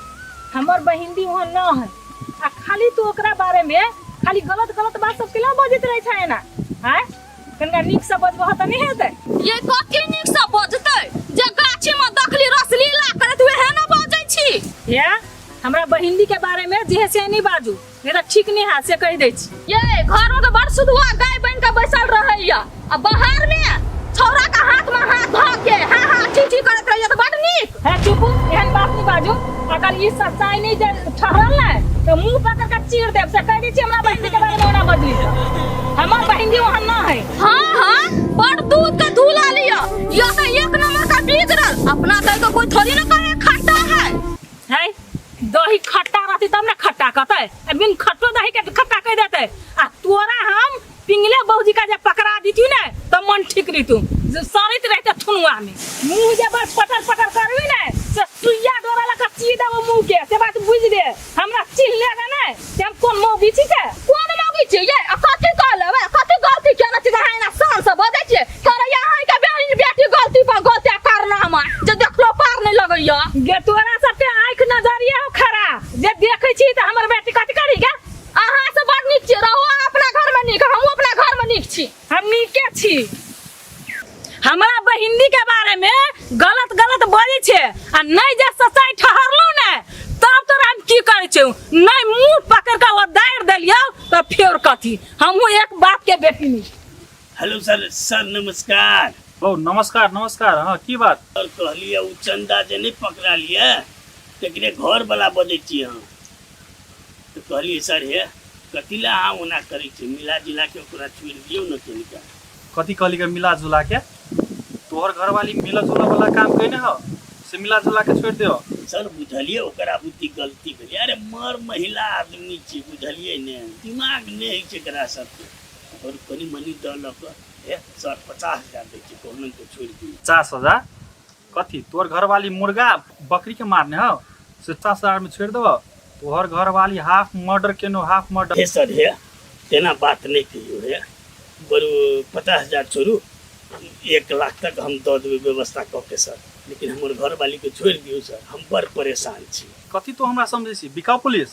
I: हमर बहिन दी वहाँ न है, आ खाली तू ओकरा बारे में खाली गलत गलत बात सब केला बजैत रहै छा एना? आँय कनिका नीक से बजबह त नहीं हेतै?
B: ये कथी नीक से बजतै? जे गाछी में देखली रसलीला करैत वएह न बजै छी।
I: हे हमरा बहिन के बारे में जे है से नहीं बाजू, नहीं तऽ ठीक नहीं है से कहि दै छी।
B: ये घर में तो बड़ सुधुआ गाय बन के बैसल रहैया, आ बाहर में छौड़ा के हाथ में हाथ धऽ के हाँ हाँ ठी ठी करैत रहैया तऽ बड़ नीक।
I: हे चुप, एहन बात नहीं बाजू, अगर ई सच्चाई नहीं जे ठहरल ने तो मुंह पकड़ के चीर देब से कहि दै छी। हमरा बहिन के बारे में ओना बजली तऽ हमर बहिन जी वहाँ न है।
B: हाँ हाँ बड़ दूध के धुला लिया, यह तो एक नंबर का बिगड़ल, अपना दही के कोई थोड़ी ना कहे खट्टा है।
I: है दही खट्टा रहती तब ना खट्टा कहते, आ बिन खट्टो दही के खट्टा कह देते। आ तोरा हम पिंगले बौजी का जे पकड़ा दीती ने तो मन ठीक रहितू, जे सड़ैत रहते थुनुआ में मुंह जे बस पटर पटर करबी ने से सुइया डोरा लगा चीर देबो मुंह के, से बात बुझ ले। हमरा चिन्ह लेगा ने से हम कोन मौगी छी से?
B: कोन मौगी छी ये? आ कथी कहलबै, कथी गलती केने छी अहाँ एना शान से बजै छियै? करैया अहाँ के बहिन बेटी गलती पर गलती करना जे देखलो पार नहीं लगैया।
I: गे तोरा सबके आँखि नजरिया हो खराब, जे देखै छी तऽ हमर बेटी कथी करी गे?
B: अहाँ से बड़ नीक छी, रहो अहाँ अपना घर में नीक, हमहूँ अपना घर में नीक छी।
I: हम नीके छी। हमरा बहिनी के बारे में गलत गलत बजै छै आ नहीं जे सच्चाई ठहरलौ ने तब तोरा हम की करै छियौ? नहीं मुंह पकड़ के ओ दारि देलियौ तऽ फेर कथी, हमहूँ एक बाप के बेटी नहीं।
A: हेलो सर, सर नमस्कार।
D: ओ नमस्कार नमस्कार। हाँ की बात?
A: सर कहलियै ओ चंदा जे नहीं पकड़ा लियै तकरे घर वाला बजै छियै हम। तऽ कहलियै सर हे कथी लए अहाँ ओना करै छियै, मिला जुला के ओकरा छोड़ि दियौ ने कनिका।
D: कथी कहली के मिला जुला के? तोहर घरवाली मिला जुला वाला काम कइने हो से मिला जुला के छोड़ दियो।
A: सर बुझलियै ओकरा बुद्धि गलती भेलै, अरे मर महिला आदमी छी बुझलियै ने, दिमाग नहि होइ छै एकरा सबके, और कनि मनि दऽ लऽ कऽ हे सर 50,000 दै छियै, कहुना कऽ छोड़ि दियौ।
D: 50,000 कथी? तोहर घरवाली मुर्गा बकरी के मारने हो से 50,000 में छोड़ देबो? तोहर घरवाली हाफ मर्डर केनो, हाफ मर्डर।
A: हे सर हे तेना बात नहीं कहियो, हे बरु 50,000 छोड़ू, 1 लाख तक हम दऽ देबै व्यवस्था कऽ के सर। लेकिन हमर घरवालीके छोड़ि दियौ सर, हम बड़ परेशान छी।
D: कथी तू हमरा समझै छी बिकाउ पुलिस?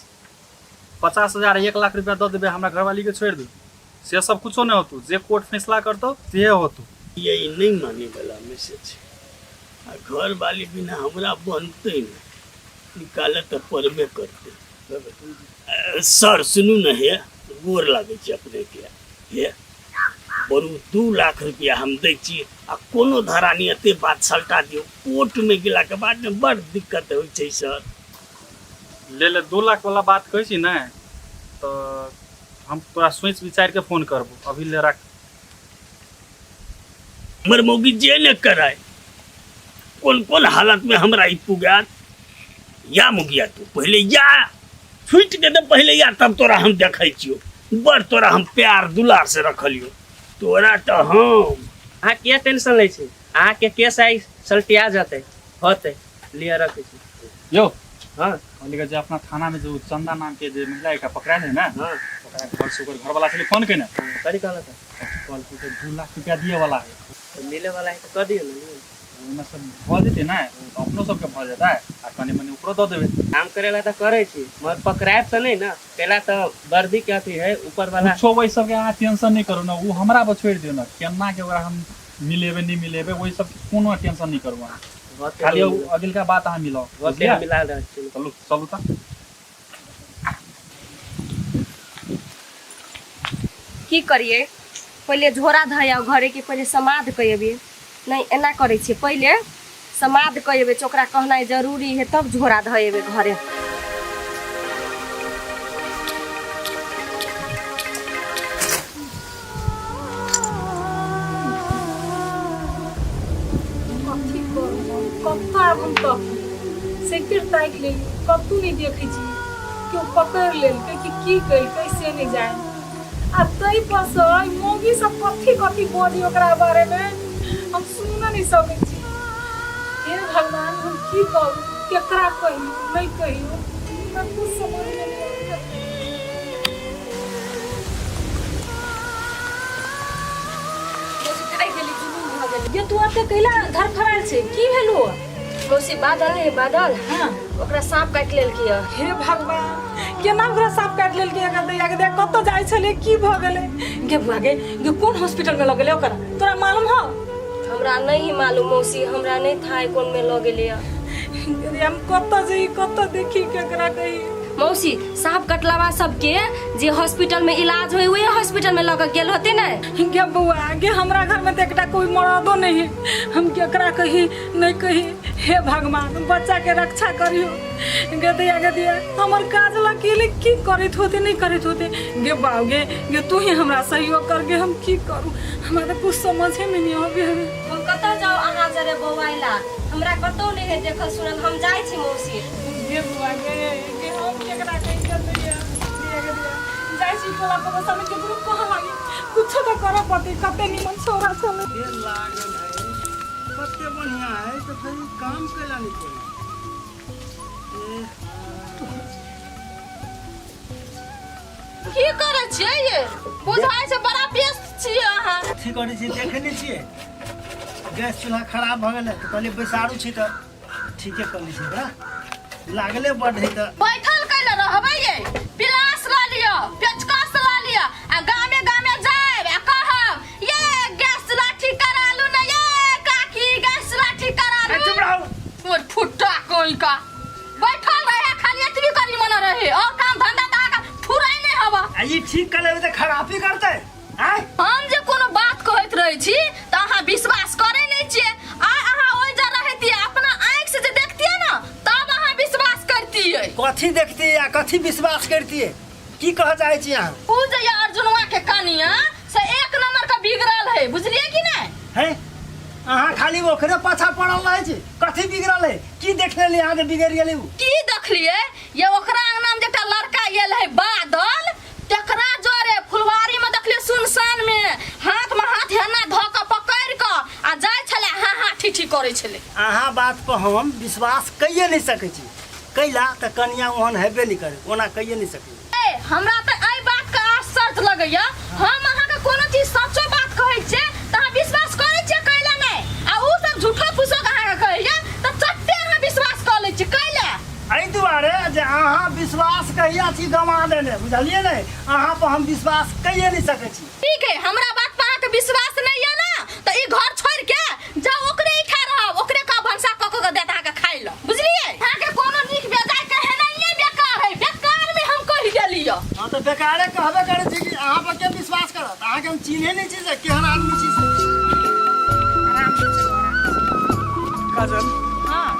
D: 50,000 1 लाख रुपया दऽ देबै, हमरा घरवालीके छोड़ि दू, से सब कुछो नहि होतौ। जे कोर्ट फैसला करतौ से होतौ।
A: ये ई नहि मानैवला मैसेज छै आ घरवाली बिना हमरा बनतै नहि, निकालऽ तऽ पड़बे करतै। सर सुनू ने, हे गोर लागै छी अपनेके। हे बरू 2 लाख रुपया हम दै छी आ कोनो धरानी एते बात सलटा दियौ। कोर्टमे गेलाके बाद ने बड़ दिक्कत होइ छै सर।
D: ले ले, 2 लाख वाला बात कहै छी ने तऽ हम तोरा सोचि विचारि के फोन करबो, अभी ले राख।
A: हमर मौगी जे ने कराय, कोन कोन हालत में हमरा ई पुगात। या मुगिया, तू पहले या छूट के दे पहले या, तब तोरा हम देखै छियो। बड़ तोरा हम प्यार दुलार से रखलियो तोरा तऽ हम।
J: अहाँ किया टेंशन लै छी? अहाँके केस आइ सलटिया जेतै, होतै। लिअ, रखै छी।
D: यौ।
J: हँ।
D: कहलियै जे अपना थाना में जे ओ चंदा नाम के जे महिला एकटा पकड़ायल है ने, ओकरा घर से ओकर घरवाला छलै फोन केने।
J: कथी कहलक?
D: कहलकै जे 2 लाख रुपया दिए वाला है।
J: तऽ मिले वाला है तऽ कऽ दियौ ने, लियौ ने।
D: ओहिमे सब भऽ जेतै ने तऽ अपनो सबके भऽ जेतै आ कनि मनि ओकरो दऽ देबै।
J: काम करे ला तऽ करै छी, मगर पकड़ायब तऽ नहि ने? कैला तऽ वर्दी के अथी है ऊपर वाला।
D: कुछो ओहि सबके अहाँ टेंशन नहि करू ने, ओ हमरा पर छोड़ि दियौ ने। केना के ओकरा हम मिलेबै नहि मिलेबै, ओहि सबके कोनो टेंशन नहि करू अहाँ।
J: होतै।
D: खाली
J: हम
D: ओ अगिलका बात अहाँ मिलाउ।
J: होतै।
D: बुझलियै?
J: हम मिला रहल छी।
D: चलू चलू तऽ।
H: की करिए? पहिले झोरा धऽ आउ घरे कि पहिले समाद कऽ अबियै? नहि, एना करै छियै, पहिले समाद कऽ अबै छै, ओकरा कहनाइ जरूरी है, तब झोरा धऽ अयबै घरे।
I: कथी करू हम? कतऽ आब हम तकू? सैकड़ ताकि लेली, कतहु नहि देखै छी। केओ पकड़ि लेलकै कि की केलकै से नहि जानि। आ ताहि पर से ई मौगी सब कथी कथी बजै ओकरा बारेमे, हम सुन नहि सकै छी। हे भगवान, हम की करू? केकरा कहियौ, नहि कहियौ, हमरा कुछ समझमे नहि आबैए।
H: मौसी, थाकि गेली, जुलूम भऽ गेली।
I: ये तू एते कैला धरफड़ायल छै? की भेलो?
H: मौसी, बादल नहि, बादल।
I: हाँ।
H: ओकरा साँप काटि लेलकै यऽ।
I: हे भगवान, केना ओकरा साँप काटि लेलकै? एकर दैया के दैया, कतऽ जाइ छलै? की भऽ गेलै गे बुआ गे? गे, कोन हॉस्पिटल में लऽ गेलै ओकरा, तोरा मालूम हौ?
H: हमरा नहीं मालूम मौसी, हमरा नहीं था कोन में लऽ गेलै यऽ।
I: गे, हम कतऽ जई, कतऽ देखी, केकरा कही?
H: मौसी, साँप कटलावा सबके जे हॉस्पिटल में इलाज होय, वही हॉस्पिटल में लऽ कऽ गेल होते ने।
I: गे बौआ गे, हमरा घर में तऽ एकटा कोई मरदो नहीं है। हम केकरा कही, नहीं कही? हे भगवान, बच्चा के रक्षा करियो। गे दैया गे दैया, हमर काजल अकेले की करैत होते, नहीं करैत होते? गे बाऊ गे, गे तू ही हमरा सहयोग कर गे। हम की करू? हमरा तऽ कुछ समझे में नहीं आबे हवे।
H: हम कतऽ जाउ अहाँ जरे बौआइला? हमरा कतौ नहीं है देखल सुनल। हम जाइ छी मौसी।
I: गे बौआ गे, गे हम केकरा कही गे दैया? दैया गे दैया, जाइ छी टोला पड़ोसा में, केकरो कह लागी। कुछो तऽ करऽ पड़तै। कते निमन छौड़ा छलै।
F: तेल लागल है, कते बढ़िया है, तऽ फेर ई काम कैला नहि करै? ए,
B: की करै छियै ये? बुझाइ छै बड़ा व्यस्त छियै अहाँ।
F: की करै छियै देखै नहि छियै? गैस चूल्हा खराब भऽ गेलै तऽ कहलियै बैसारू छी तऽ ठीके कऽ लै छी एकरा। लागले बड्ड है तऽ।
B: बैठल कैला रहबै ये? पिलास लऽ लिअ, पेचकस लऽ लिअ आ गामे गामे जायब आ कहब, ये गैस चूल्हा ठीक करालू ने ये काकी, गैस चूल्हा ठीक करालू।
F: चुप रहू।
B: मोर फुट्टा कोई का, बैठल रहे खाली एतबी करी मन रहे और काम धंधा तऽ अहाँके फुराइ नहि हवा।
F: आ ई ठीक कऽ लेबै तऽ खराबी करतै आँय?
B: हम जे कोनो बात कहैत रहै छी तऽ अहाँ विश्वास करै नहि छियै। आ अहाँ ओहि जा रहतियै, अपना आँखि से जे देखतियै ने, तब अहाँ विश्वास करतियै।
F: कथी देखतियै आ कथी विश्वास करतियै? की कहऽ चाहै छी अहाँ?
B: उ जे ये अर्जुनवा के कनिया से एक नंबर के बिगड़ल है, बुझलियै कि नहि?
F: है, अहाँ खाली ओकरे पाछा पड़ल रहै छी। कथी बिगड़ल है? की देख लेली अहाँ जे बिगड़ि गेली उ?
B: की देखलियै ये? ओकरा अंगना में जे एकटा लड़का आयल है बादल, तकरा जरे फुलवारी में देखलियै सुनसान में हाथ में हाथ हेना धऽ कऽ पकड़ि कऽ आ जाइ छलै, हाँ हाँ ठी ठी करै छलै।
F: अहाँ बात पर हम विश्वास कैये नहि सकै छी। कैला तऽ कनिया ओहन हेबे नहि करे, ओना कैये नहि सकै।
B: ए, हमरा तऽ एहि बात के आश्चर्य लगैया। हम अहाँके कोनो चीज सचो बात कहै छियै तऽ अहाँ विश्वास करै छियै कैला नहि, आ उ सब झूठो फूसो के अहाँके कहैया
F: गमा देने बुझलियै ने अहाँ पर हम विश्वास कैये नहि सकै छी
B: ठीक है हमरा बात पर अहाँके विश्वास नहीं है ना तो ई घर छोड़ के जाओ ओकरे इठा रहब ओकरे का भनसा क क के देत अहाँके खाइ ल बुझलियै अहाँके कोनो नीक बेजाय कहे नहीं है बेकार है बेकार में हम कहि देलियै
F: हँ तऽ बेकारे कहबे करै छी कि अहाँ पर के विश्वास करत अहाँके हम चिन्है नहि छी से केहन आदमी छी से
C: आराम से चलो आराम से
G: काजल
C: हाँ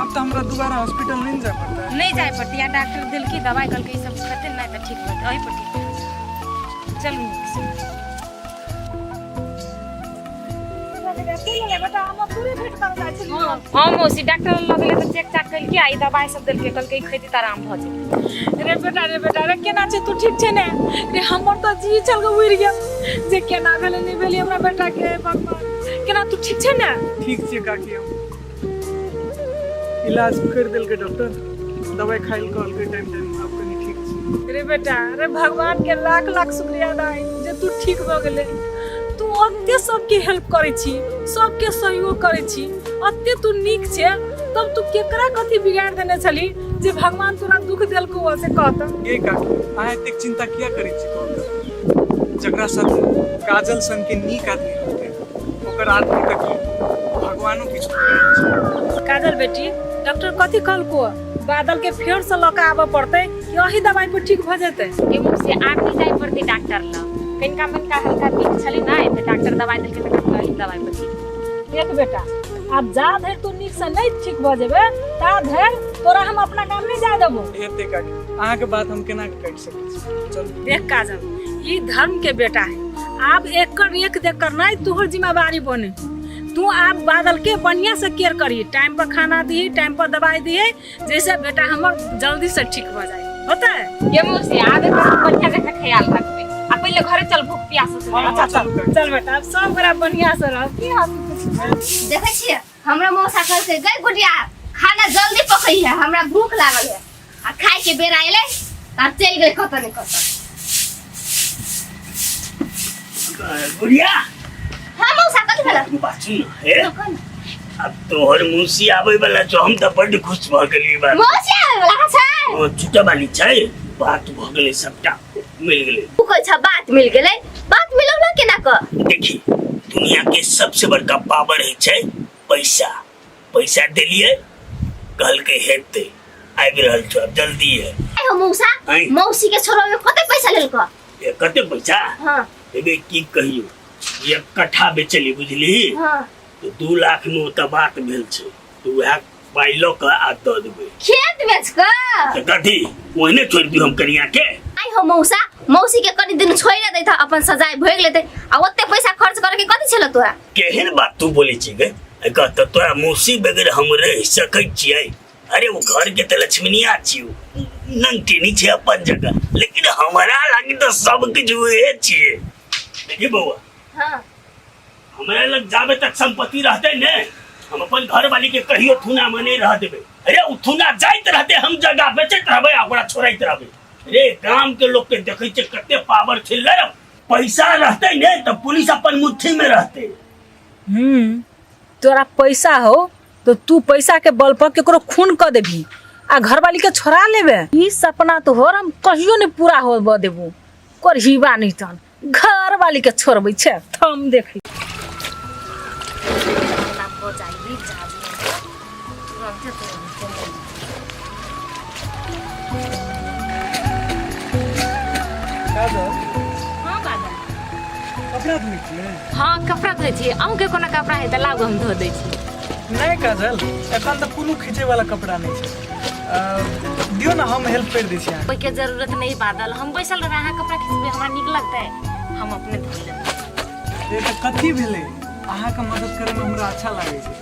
G: अब तऽ हमरा दोबारा हॉस्पिटल नहीं जाय पड़तै
C: नहीं जाए पड़ती या डॉक्टर देलकी दवाई कहलकै ई सब खेतै नहीं तऽ ठीक होतै एही पर ठीक भए जेतै। चलू नीक से हाँ मौसी डॉक्टर लग गेलै तऽ चेक चाक केलकै आ ई दवाई सब देलकै कहलकै ई खैती तऽ आराम भऽ जेतै
I: रे बेटा रे बेटा रे केना छै तू ठीक छै ने रे हमर तऽ जी चल के उड़ि गेल जे केना भेलै नहि भेलै हमरा बेटा के भगवान केना तू ठीक छै ने
G: ठीक छै काकी हम इलाज कर देलकै डॉक्टर दवाई खाइल कहलकै टाइम टाइम आब कनि ठीक छै
I: रे बेटा रे भगवान के लाख लाख शुक्रिया अदा है जे तू ठीक भऽ गेलै तू ओते सबके हेल्प करै छी सबके सहयोग करै छी ओते तू नीक छै तब तू केकरा कथी बिगाड़ देने छली जे भगवान तोरा दुख देलकौ से कहत
G: गे काकी अहाँ एतेक चिंता किया करै छी कहू तऽ जकरा साथ काजल सन के नीक आदमी रहतै ओकर आदमी तऽ की भगवानो किछु नहि करै छै
I: काजल बेटी डॉक्टर कथी कहलको बादल के फेर से लऽ के आबऽ पड़तै कि अही दवाई पर ठीक भऽ जेतै
C: ए मौसी आब नहि जाय पड़तै डॉक्टर लग कनिका मनिका हल्का नीक छलै ने तऽ डॉक्टर दवाई देलकै तऽ कहलकै अही दवाई पर ठीक
I: देख बेटा आब जा धरि तू नीक से नहि ठीक भऽ जेबे ता धरि तोरा हम अपना गाम नहि जाय देबो
G: एते काकी अहाँके बात हम केना के काटि सकै छी चलू
I: देख काजल ई धर्म के बेटा है आब एकर एक देख करनाइ तोहर जिम्मेवारी बने तू आब बादल के बढ़िया से केयर करी टाइम पर खाना दिही टाइम पर दवाई दिही जैसे बेटा हमर जल्दी से ठीक हो जाए होता है
C: ये मौसी आब एकर बढ़िया जकाँ ख्याल रखबै आ पहिले घरे चल भूख प्यास होतै
I: अच्छा चल चल बेटा अब सब गोरा बढ़िया से रह की हम
H: देखै छियै हमरा मौसा कहलकै गै गुडिया खाना जल्दी पकै है हमरा भूख लागल है आ खाय के बेर आएले त आब चलि गेलै कतऽ ने कतऽ
A: गुड़िया
H: हाँ मौसा कथी भेल
A: बात सुन हे अब तोहर मौसी आबै वाला छौ हम तऽ बड्ड खुश भऽ गेलियै बात
H: मौसी आबै वाला छै
A: ओ छुटऽ वाली छै बात भऽ गेलै सबटा मिल गेलै
H: तू कहै छ बात मिल गेलै बात मिलौ ना केना क
A: देखी दुनिया के सबसे बड़का पावर होइ छै पैसा पैसा देलियै कहलकै हेतै आबि रहल छौ आब जल्दी है
H: आइ हो मौसा
A: आँय।
H: मौसी के छोड़ो में कते पैसा लेलक
A: ए, कते पैसा
H: हाँ
A: एबे की कहियो एक कट्ठा बेचली बुझली
H: हाँ
A: तऽ 2 लाख मे ओतऽ बात भेल छै तऽ उएह पाइ लऽ कऽ आ दऽ देबै
H: खेत बेच कऽ
A: तऽ कथी ओहने छोड़ि दियौ हम कनिया के
H: आइ हो मौसा मौसी के कनी दिन छोड़ि दैत अपन सजाय भोग लेते आ ओते पैसा खर्च करे के कथी छल तोरा
A: केहन बात तू बोलै छी गे कह तऽ तोरा मौसी बगैर हम रहि सकै छियै अरे ओ घर के तऽ लक्ष्मीनिया छियौ नंगटेनी छै अपन जगह लेकिन हमरा लागी तऽ सब किछु उहे छियै देखी बौआ
H: हाँ
A: हमरा लग जाबे तक संपत्ति रहते ने हम अपन घर वाली के कहियो थूना में नहीं रह देबे अरे उ थूना जाइत रहते हम जगह बेचैत रहबे आ ओकरा छोड़ैत रहबे रे गाम के लोग के देखै छै कते पावर छै लड़ब पैसा रहते ने तऽ पुलिस अपन मुट्ठी में रहते
I: तोरा पैसा हो तो तू पैसा के बल पर केकरो खून क देबही आ घरवाली के छोड़ा लेबे ई सपना तोहर हम कहियो नहीं पूरा होबऽ देबू करहीबा नहीं तहन घरवाली के छोड़बै छै थम देखी
C: हो जाइए तुरंते तुरंते
G: काजल
C: हाँ बादल
G: कपड़ा धोइ छियै
C: हाँ कपड़ा धोइ छियै अहूँके कोनो कपड़ा है तऽ लाउ हम धो दै छी
G: नहि काजल एखन तऽ कोनो खींचे वाला कपड़ा नहि छै दियौ ने हम हेल्प करि दै छी अहाँके
C: ओहिके जरूरत नहीं बादल हम बैसल रहबै अहाँ कपड़ा खिचबै हमरा नीक लगतै हम अपने धो लेबै
G: से तऽ कथी भेलै अहाँके मदद करैमे हमरा अच्छा लागै छै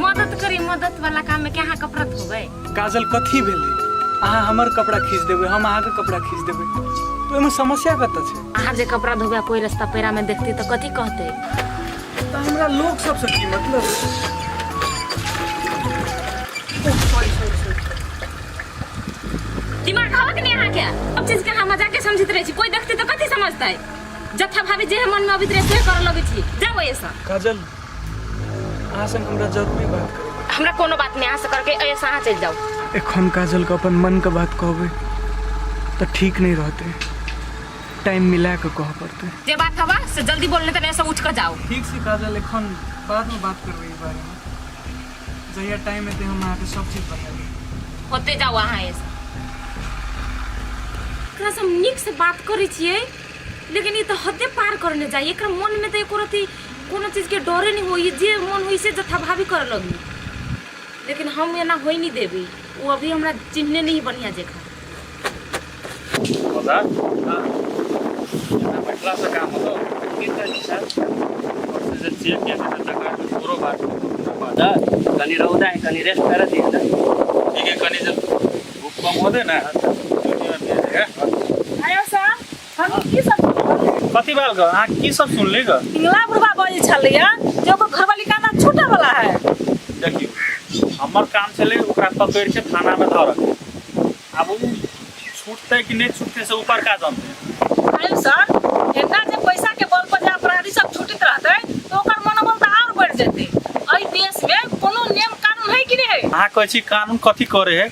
C: मदद करी मदद वाला काम में के अहाँ कपड़ा धोबै
G: काजल कथी भेलै अहाँ हमर कपड़ा खींच देबै हम अहाँके कपड़ा खींच देबै तऽ ओहिमे समस्या कतऽ छै
C: अहाँ जे कपड़ा धोबै कोई रास्ता पैरा में देखतै तऽ कथी कहतै
G: तऽ हमरा लोक सबसँ की मतलब सॉरी सॉरी सॉरी
C: दिमाग हवा कि नहीं अहाँके सब चीज के अहाँ मजाके समझैत रहै छी कोई देखतै तऽ कथी समझतै जत्था भाभी जे मन में अबैत रहै से करऽ लगै छी जाउ एहिसँ
G: काजल अहाँ संग हमरा जरूरी बात करै
C: हमरा कोनो बात नहीं अहाँ से करके एहिसँ अहाँ चलि जाउ
G: एखन काजलके अपन मनके बात कहबै तऽ ठीक नहि रहतै टाइम मिला कऽ कहऽ पड़तै
C: जे बात हवा से जल्दी बोल नहीं तो नहीं सब उठ कर जाओ
G: ठीक छै काजल एखन बादमे बात करबै ई बारेमे जहिया टाइम एतै हम अहाँके सब चीज बतेबै
C: होते जाओ अहाँ ऐसे एकरा से हम नीक से बात करै छियै लेकिन ई तऽ हदे पार करने जाइ एकरा मन में तऽ एको रति कोनो चीज के डरे नहीं होई जे मन होई से जथाभावी करे लगली लेकिन हम एना होई नहीं देबै वो अभी हमरा चिन्हने नहीं बढ़िया जगह
D: मजा एना बैठला से काम होतो
J: की करी सर
D: और से जे चेक के से तकर तोरो बात तोरो बात
J: सर कनी रौदा है कनी रेस्ट कर दिए ना
D: ठीक है कनी जब धूप कम होते ना ड्यूटी में भेज देगा
I: आयो सर हम की सब
D: कथी बाल ग अहाँ की सब सुनली ग
I: पिंगला बुढ़वा बजै छलैया जे ओकर घरवाली काना छूटे वाला है
D: देखियौ हमर काम छलै ओकरा पकड़ि के थाना में धरक आब ओ छूटतै कि नहि छूटतै से ऊपर का जानतै
I: आयो सर एना जे पैसा के बल पर जे अपराधी सब छूटैत रहतै तऽ ओकर मनोबल तऽ आओर बढ़ि जेतै एहि देश में कोनो नियम कानून है कि नहि है
D: अहाँ कहै छी कानून कथी करे है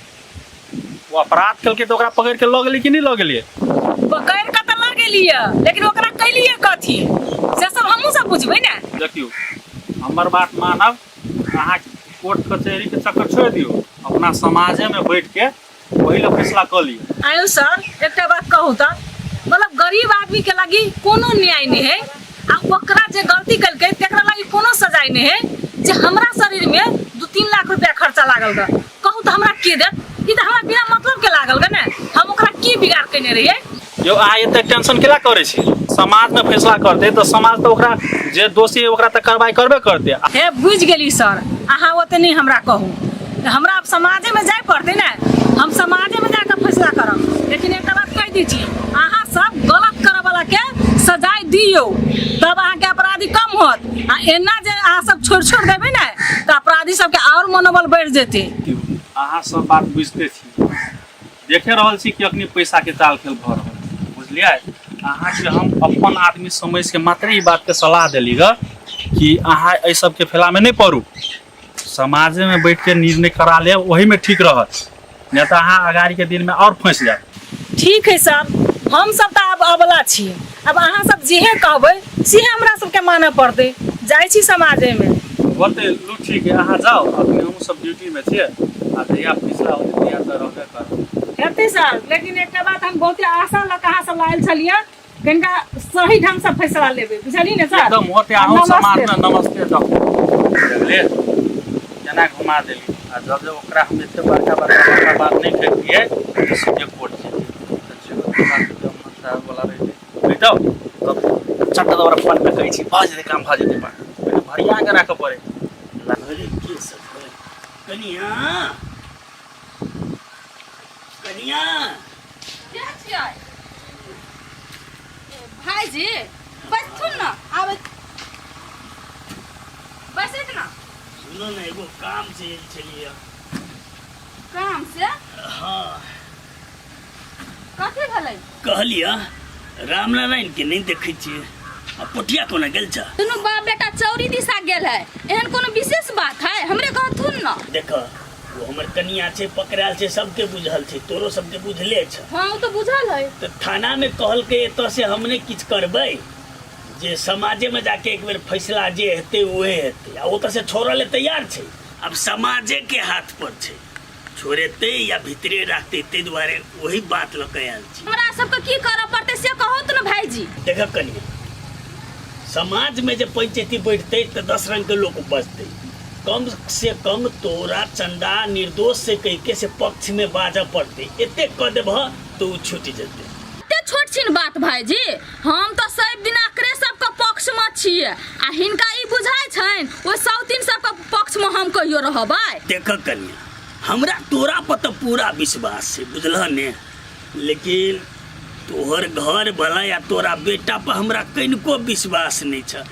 D: ओ अपराध केलकै तऽ ओकरा पकड़ि के लऽ गेलियै कि नहि लऽ गेलियै
I: पकड़ि कऽ तऽ लऽ गेलियै लेकिन ओकरा कैलियै कथी से सब हमहूँ सब बुझबै ने
D: देखियौ हमर बात मानब अहाँ कोर्ट कचहरीके चक्कर छोड़ि दियौ अपना समाजेमे बैठ के ओहि लए फैसला कऽ लिअ
I: आयो सर एकटा बात कहू तऽ मतलब गरीब आदमी के लगी कोनो न्याय नहीं है आ ओकरा जे गलती केलकै तेकरा लगी कोनो सजाय नहीं है जे हमरा शरीर में 2-3 लाख रुपया खर्चा लागल ग कहू तऽ हमरा के देत ई तऽ हमरा बिना मतलब के लागल ग ने हम ओकरा की बिगाड़ केने रहियै
D: यौ अहाँ एते टेंशन केला करै छी समाजमे फैसला करतै तऽ समाज तऽ ओकरा जे दोषी है ओकरा तऽ कार्रवाई करबे करतै
I: हे बुझि गेली सर अहाँ ओते नहि हमरा कहू हमरा आब समाजेमे जाय पड़तै ने हम समाजेमे जाकऽ फैसला करब लेकिन एकटा बात कहि दै छी अहाँ सब गलत करऽ के सजाय दियौ तब अहाँके अपराधी कम होत आ एना जे अहाँ सब छोड़ि छोड़ि देबै ने तऽ अपराधी सबके आओर मनोबल बढ़ि जेतै
D: अहाँ सब बात बुझिते छी देखे रहल छी कि अखनी पैसाके चाल खेल भऽ रहल छै बुझलियै अहाँके हम अपन आदमी समझिके मात्र ई बातके सलाह देली ग कि अहाँ एहि सबके फेलामे नहि पड़ू समाजेमे बैठके निर्णय करा लेब ओहीमे ठीक रहत नहि तऽ अहाँ अगाड़ीके दिनमे आओर फँसि जायब
I: ठीक है सर हम सब तऽ आब अबला छी आब अहाँ सब जेहे कहबै सेहे हमरा सबके मानऽ पड़तै जाइ छी समाजेमे
D: होतै लू ठीक है अहाँ जाउ अखनी हमहूँ सब ड्यूटीमे छियै आ जहिया फैसला होतै तहिया तऽ रहबे करब
I: हेतै सर लेकिन एकटा बात हम बहुते आशा लऽ कऽ अहाँ सब आयल छलियै कनिका सही ढंग से फैसला लेबै बुझलियै ने सर
D: एकदम होते अहूँ
I: नमस्ते।
D: समाजमे नमस्ते जाउ बुझलियै केना घुमा देली आ जब जब ओकरा हम एते बड़का बड़का बड़का बात नहि कहितियै तऽ सीधे कोर्ट जैतियै तऽ जेहो साहब वाला रहै रहितौ तब चट दऽ ओकरा फोन पे कहै छी भऽ जेतै काम भऽ जेतै बा पहिले भरिया के राखऽ पड़े
A: अरे के सब है? कनिया कनिया
B: के छियै भाईजी बैठथुन न आबै बैसैत न
A: सुनो ने एगो काम से आयल छलियै
B: काम से
A: हाँ
B: कथी भेलै
A: कहलियै रामनारायण के नहि देखै छियै आ पोठिया कोना गेल छ
B: दुनू बाप बेटा चौरी दिशा गेल है एहन कोनो विशेष बात है हमरे कहथुन न
A: देख ओ हमर कनिया छै पकड़ायल छै सबके बुझल छै तोरो सबके बुझले छ
B: हाँ ओ तऽ बुझल है
A: तऽ थाना में कहलकै एतऽ से हम नहि किछु करबै जे समाजे में जाके एक बेर फैसला जे हेतै उहे हेतै आ ओतऽ से छोड़ऽ ले तैयार छै आब समाजे के हाथ पर छै छोड़ेतै या भीतरे राखतै ताहि दुआरे वही बात लऽ कऽ आयल छी
B: हमरा सबके की करऽ पड़तै से कहू तऽ ने भाईजी
A: देखऽ कनिया समाजमे जे पंचायती बैठतै तऽ 10 रंगके लोक बजतै कम से कम तोरा चंदा निर्दोष से कहि के से पक्ष में बाजऽ पड़तै एतेक कऽ देबह तऽ ओ छूटि जेतै
B: एते छोट छिन बात भाईजी हम तऽ सब दिन एकरे सबके पक्ष में छियै आ हिनका ई बुझाइ छनि ओहि सौतीन सबके पक्ष में हम कहियो रहबै
A: देखऽ कनिया हमरा तोरा पर तऽ पूरा विश्वास छै बुझलह ने लेकिन तोहर घर वाला या तोरा बेटा पर हमरा कनिको विश्वास नहि छ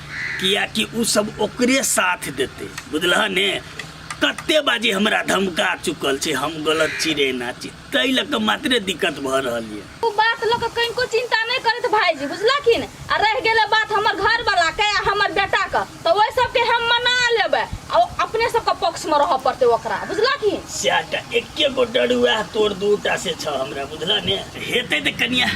A: कियाकि ओ सब ओकरे साथ देतै बुझलह ने कते बाजी हमरा धमका चुकल छै हम गलत छी रे ना छी ताहि लऽ कऽ मात्रे दिक्कत भऽ रहल यऽ
B: ओ बात लऽ कऽ कनिको चिंता नहि करैत भाईजी बुझलखिन आ रहि गेलै बात हमर घर वाला के आ हमर बेटा के तऽ ओहि सबके हम मना लेबै आ ओ अपने सबके पक्ष पक्ष में रह पड़ते ओकरा बुझला की
A: सएहटा एके गो डर उएह तोर दूटा से छ हमरा बुझला ने हेतै तऽ कनिया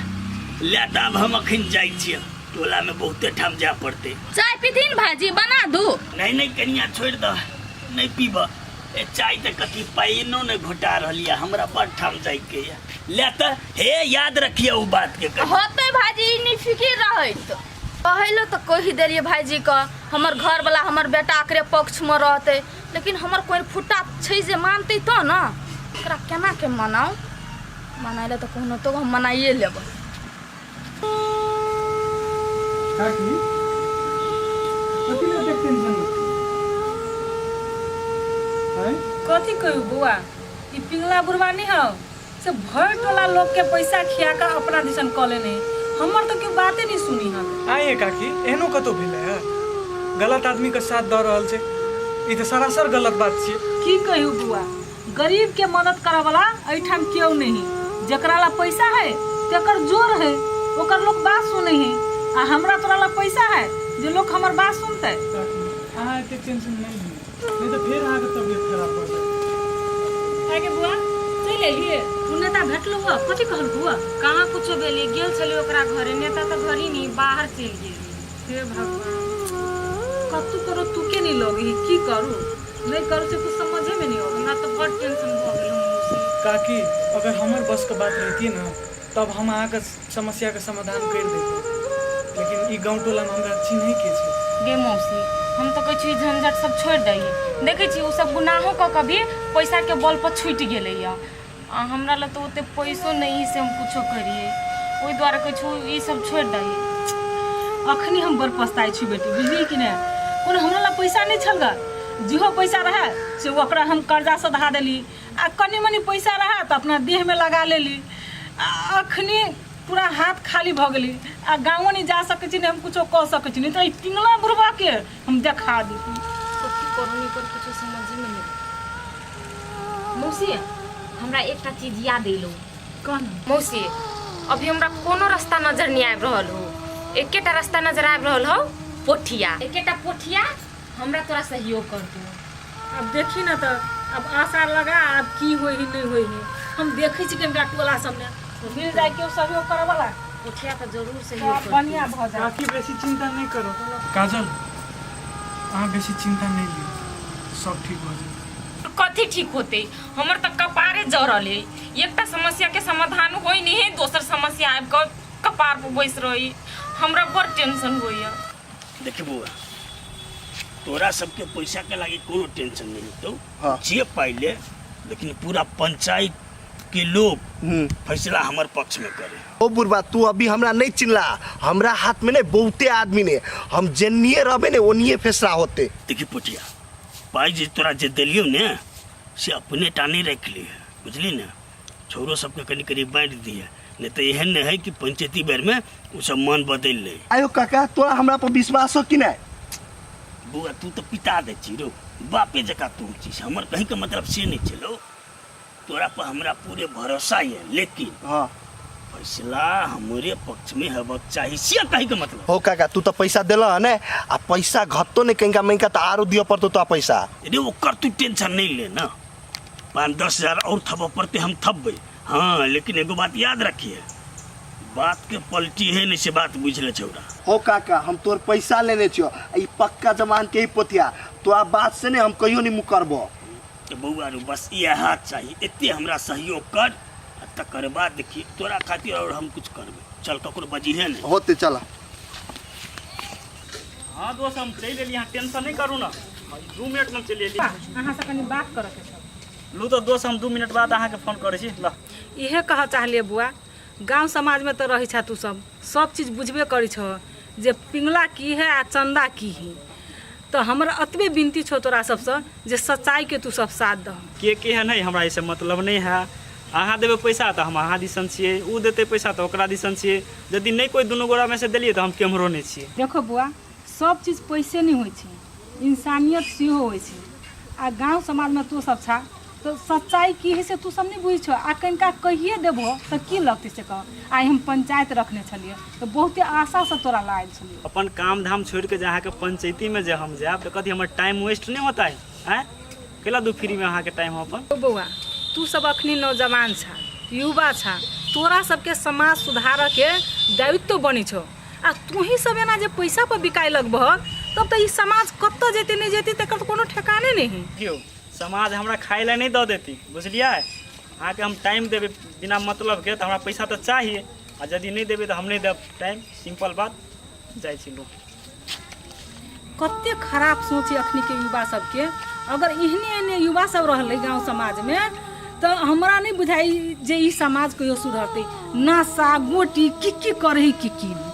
A: ले तऽ आब हम अखन जाइ छियै टोला में बहुते ठाम जाय पड़तै
B: चाय पीथिन भाईजी बना दू
A: नहीं नहीं कनिया छोड़ि दह नहीं पीब ए चाय तऽ कथी पाइनो नहि घोटा रहल यऽ हमरा बड़ ठाम जाइके यऽ ले तऽ हे याद रखिए ओ बात के कनिया
B: होते भाईजी ई नहीं फिकिर रहैत कहैलो तऽ कहि देलियै भाईजी के हमर घरवला हमर बेटा एकरे पक्षमे रहतै लेकिन हमर कोइ फुट्टा छै जे मानतै तऽ ने ओकरा केना के मनाउ मनाय लए तऽ कहुनो तो हम मनाइए लेबै
G: काकी कथी लए एतेक टेंशन में छी? आँय?
I: कथी कहू बौआ ई पिंगला बुढ़वा नहीं हौ से भरि टोला लोग के पैसा खिया कऽ अपना दिसन कऽ लेने हमर तऽ केओ बाते नहीं सुनी हन
G: आँय ये काकी एहनो कतौ भेलै हँ गलत आदमीके साथ दऽ रहल छै ई तऽ सरासर गलत बात छियै
I: की कहू बौआ गरीब के मदद करऽ वाला एहिठाम केओ नहीं जकरा ला पैसा है तेकर जोर है ओकर लोग बात सुनै है आ हमरा तोरा ला पैसा है जे लोग हमर बात सुनतै
G: काकी अहाँ एतेक टेंशन नहि लिअ नहि तऽ फेर अहाँके तबियत खराब भऽ जायत
I: आगे बुआ चलि एलियै ओ नेता भेटलो हुआ कथी कहल बुआ
C: कहाँ कुछो भेलै गेल छलियै ओकरा घरे नेता तऽ घरे नहीं बाहर चलि गेली
I: हे भगवान कतू करो तू के नहीं लगी की करू नहीं करू से कुछ समझे में नहीं आवे
C: हमरा तऽ बड़ टेंशन भऽ गेल मौसी
G: काकी अगर हमर बसके बात रहितियै ने तब हम अहाँके समस्याके समाधान करि दैतहुँ लेकिन ई गाँव टोलामे हमरा चिन्है के छै
C: गे मौसी हम तऽ कहै छी झंझट सब छोड़ि दही देखै छी ओ सब गुनाहो कऽ कऽ भी पैसाके बल पर छूटि गेलैया आ हमरा लग तऽ ओते पैसो नहि से हम कुछो करियै ओहि दुआरे कहै छी ई सब छोड़ि दही
I: अखनी हम बड़ पछताइ छी बेटी बुझलियै कि नहि कोनो हमरा लग पैसा नहि छल ग जेहो पैसा रहए से ओकरा हम कर्जा सधा देली आ कनि मनि पैसा रहए तऽ अपना देहमे लगा लेली आ अखनी पूरा हाथ खाली भऽ गेली आ गाँवो नहि जा सकै छी नहि हम कुछो कऽ सकै छी नहि तऽ एहि पिंगला बुढ़बाके हम देखा देती
C: कथी करू नहि करू कुछो समझेमे नहि मौसी हमरा एकटा चीज याद एलो
I: कह ने
C: मौसी अभी हमरा कोनो रास्ता नजर नहीं आबि रहल हो एकेटा रास्ता नजर आबि रहल हो पोठिया एकेटा पोठिया हमरा तोरा सहयोग कर दू
I: आब देखी ने तऽ आब आशा लगा आब की होइ है नहि होइ है हम देखै छी कनिका टोला सबमे मिल जाय केओ सहयोग करऽ वाला
C: पोठिया तऽ जरूर
I: तऽ
C: सहयोग कर
I: बढ़िआँ भऽ जायत
G: काकी बेसी चिन्ता नहि करू काजल अहाँ बेसी चिन्ता नहि लिअ सब ठीक भऽ जायत
C: कथी ठीक होते हमर तऽ कपारे जरल है एकटा समस्या के समाधान होई नहीं है दोसर समस्या आबि कऽ कपार पर बैस रही हमरा बड़ टेंशन होइया
A: देखी बौआ तोरा सबके पैसा के लागी कोनो टेंशन नहीं होतो
E: हाँ।
A: जे पाइ ले लेकिन पूरा पंचायत के लोग
E: हम्म।
A: फैसला हमर पक्ष में करे
E: ओ बुढ़बा तू अभी हमरा नहीं चिन्हला हमरा हाथ में नहीं बहुते आदमी ने हम जेनिए रहबे ने ओनिए फैसला होते
A: देखी पोटिया पाइ जे तोरा जे देलियौ ने से अपने टा नहीं रख लिए बुझली ने छौरो सबके कनी कनी बाँटि दिहे नहीं तऽ एहन नहीं है कि पंचायती बेर में ओ सब मन बदलि ले
E: आयो काका तोरा हमरा पर विश्वास हो कि नहीं
A: बौआ तू तऽ पिता दै छी रौ बापे जकाँ तू छी हमर कहीके मतलब से नहीं छलो तोरा पर हमरा पूरे भरोसा ये लेकिन
E: हाँ
A: फैसला हमरे पक्ष में हेबाक चाही से कहे के मतलब
E: हो काका तू तो पैसा देला है ने आ पैसा घटतो नहीं कहीं का तो आरो दिया पड़तो तो पैसा
A: अरे ओकर तू टेंशन नहीं ले ना 5-10 हजार और थपऽ पड़ते हम थपबै हाँ लेकिन एगो बात याद रखिए बात के पलटी है नहीं से बात बुझ ले छौरा
E: हो काका हम तोर पैसा लेने छियो आ ई पक्का जमान के ही पोतिया तो बात से नहीं हम कहियो नहीं मुकरबो
A: तऽ बौआ रो बस इएह चाही एते हमरा सहयोग कर आ तकर बाद देखी तोरा खातिर और हम कुछ करबै चल ककरो बजिहे नहि
E: होते चला
J: हाँ दोस्त हम चलि एलियै अहाँ टेंशन नहि करू ने 2 मिनटमे हम चलि एलियै
I: अहाँसँ कनि बात करऽके छल
J: लू तऽ दोस्त हम 2 मिनट बाद अहाँके फोन करै छी ल
I: इहे कहऽ चाहलियै बुआ गाँव समाजमे तऽ रहै छह तू सब सब चीज बुझबे करै छह जे पिंगला की है आ चन्दा की है तऽ हमर एतबे विनती छौ तोरा सबसँ जे सच्चाइके तू सब साथ दह
J: के केहन है हमरा एहिसँ मतलब नहि है अहाँ देबै पैसा तऽ हम अहाँ दिसन छियै ओ देतै पैसा तऽ ओकरा दिसन छियै यदि नहि कोइ दुनू गोरामे से देलियै तऽ हम केम्हरो नहि छियै
I: देखो बुआ सब चीज पैसे नहि होइ छै इंसानियत सेहो होइ छै आ गाँव समाजमे तू सब छा तऽ सच्चाइ की है से तू सब नहि बुझै छौ आ कनिका कहिए देबहो तऽ की लगतै से कह आइ हम पंचायत रखने छलियै तऽ बहुते आशासँ तोरा लऽ आयल छलियै
J: अपन काम धाम छोड़िके जे अहाँके पंचायतीमे जे हम जायब तऽ कथी हमर टाइम वेस्ट नहि होतै आँय कैला दू फ्रीमे अहाँके टाइम हम अपन
I: ओ बौआ तू सब अखनी नौजवान छा युवा छा तोरा सबके समाज सुधारके दायित्व बनै छौ आ तोही सब एना जे पैसा पर बिकाय लगबह तब तऽ ई समाज कतऽ जेतै नहि जेतै तकर तऽ कोनो ठेकाने नहि है
J: देखियौ समाज हमरा खाइ लए नहि दऽ देती बुझलियै अहाँके हम टाइम देबै बिना मतलबके तऽ हमरा पैसा तऽ चाही आ यदि नहि देबै तऽ हम नहि देब टाइम सिम्पल बात जाइ छी लोक
I: कते खराब सोच है अखनी के युवा सबके अगर एहने एहने युवा सब रहलै गाँव समाजमे तऽ हमरा नहि बुझाइ जे ई समाज कहियो सुधरतै नशा गोटी की की करै की की नहि।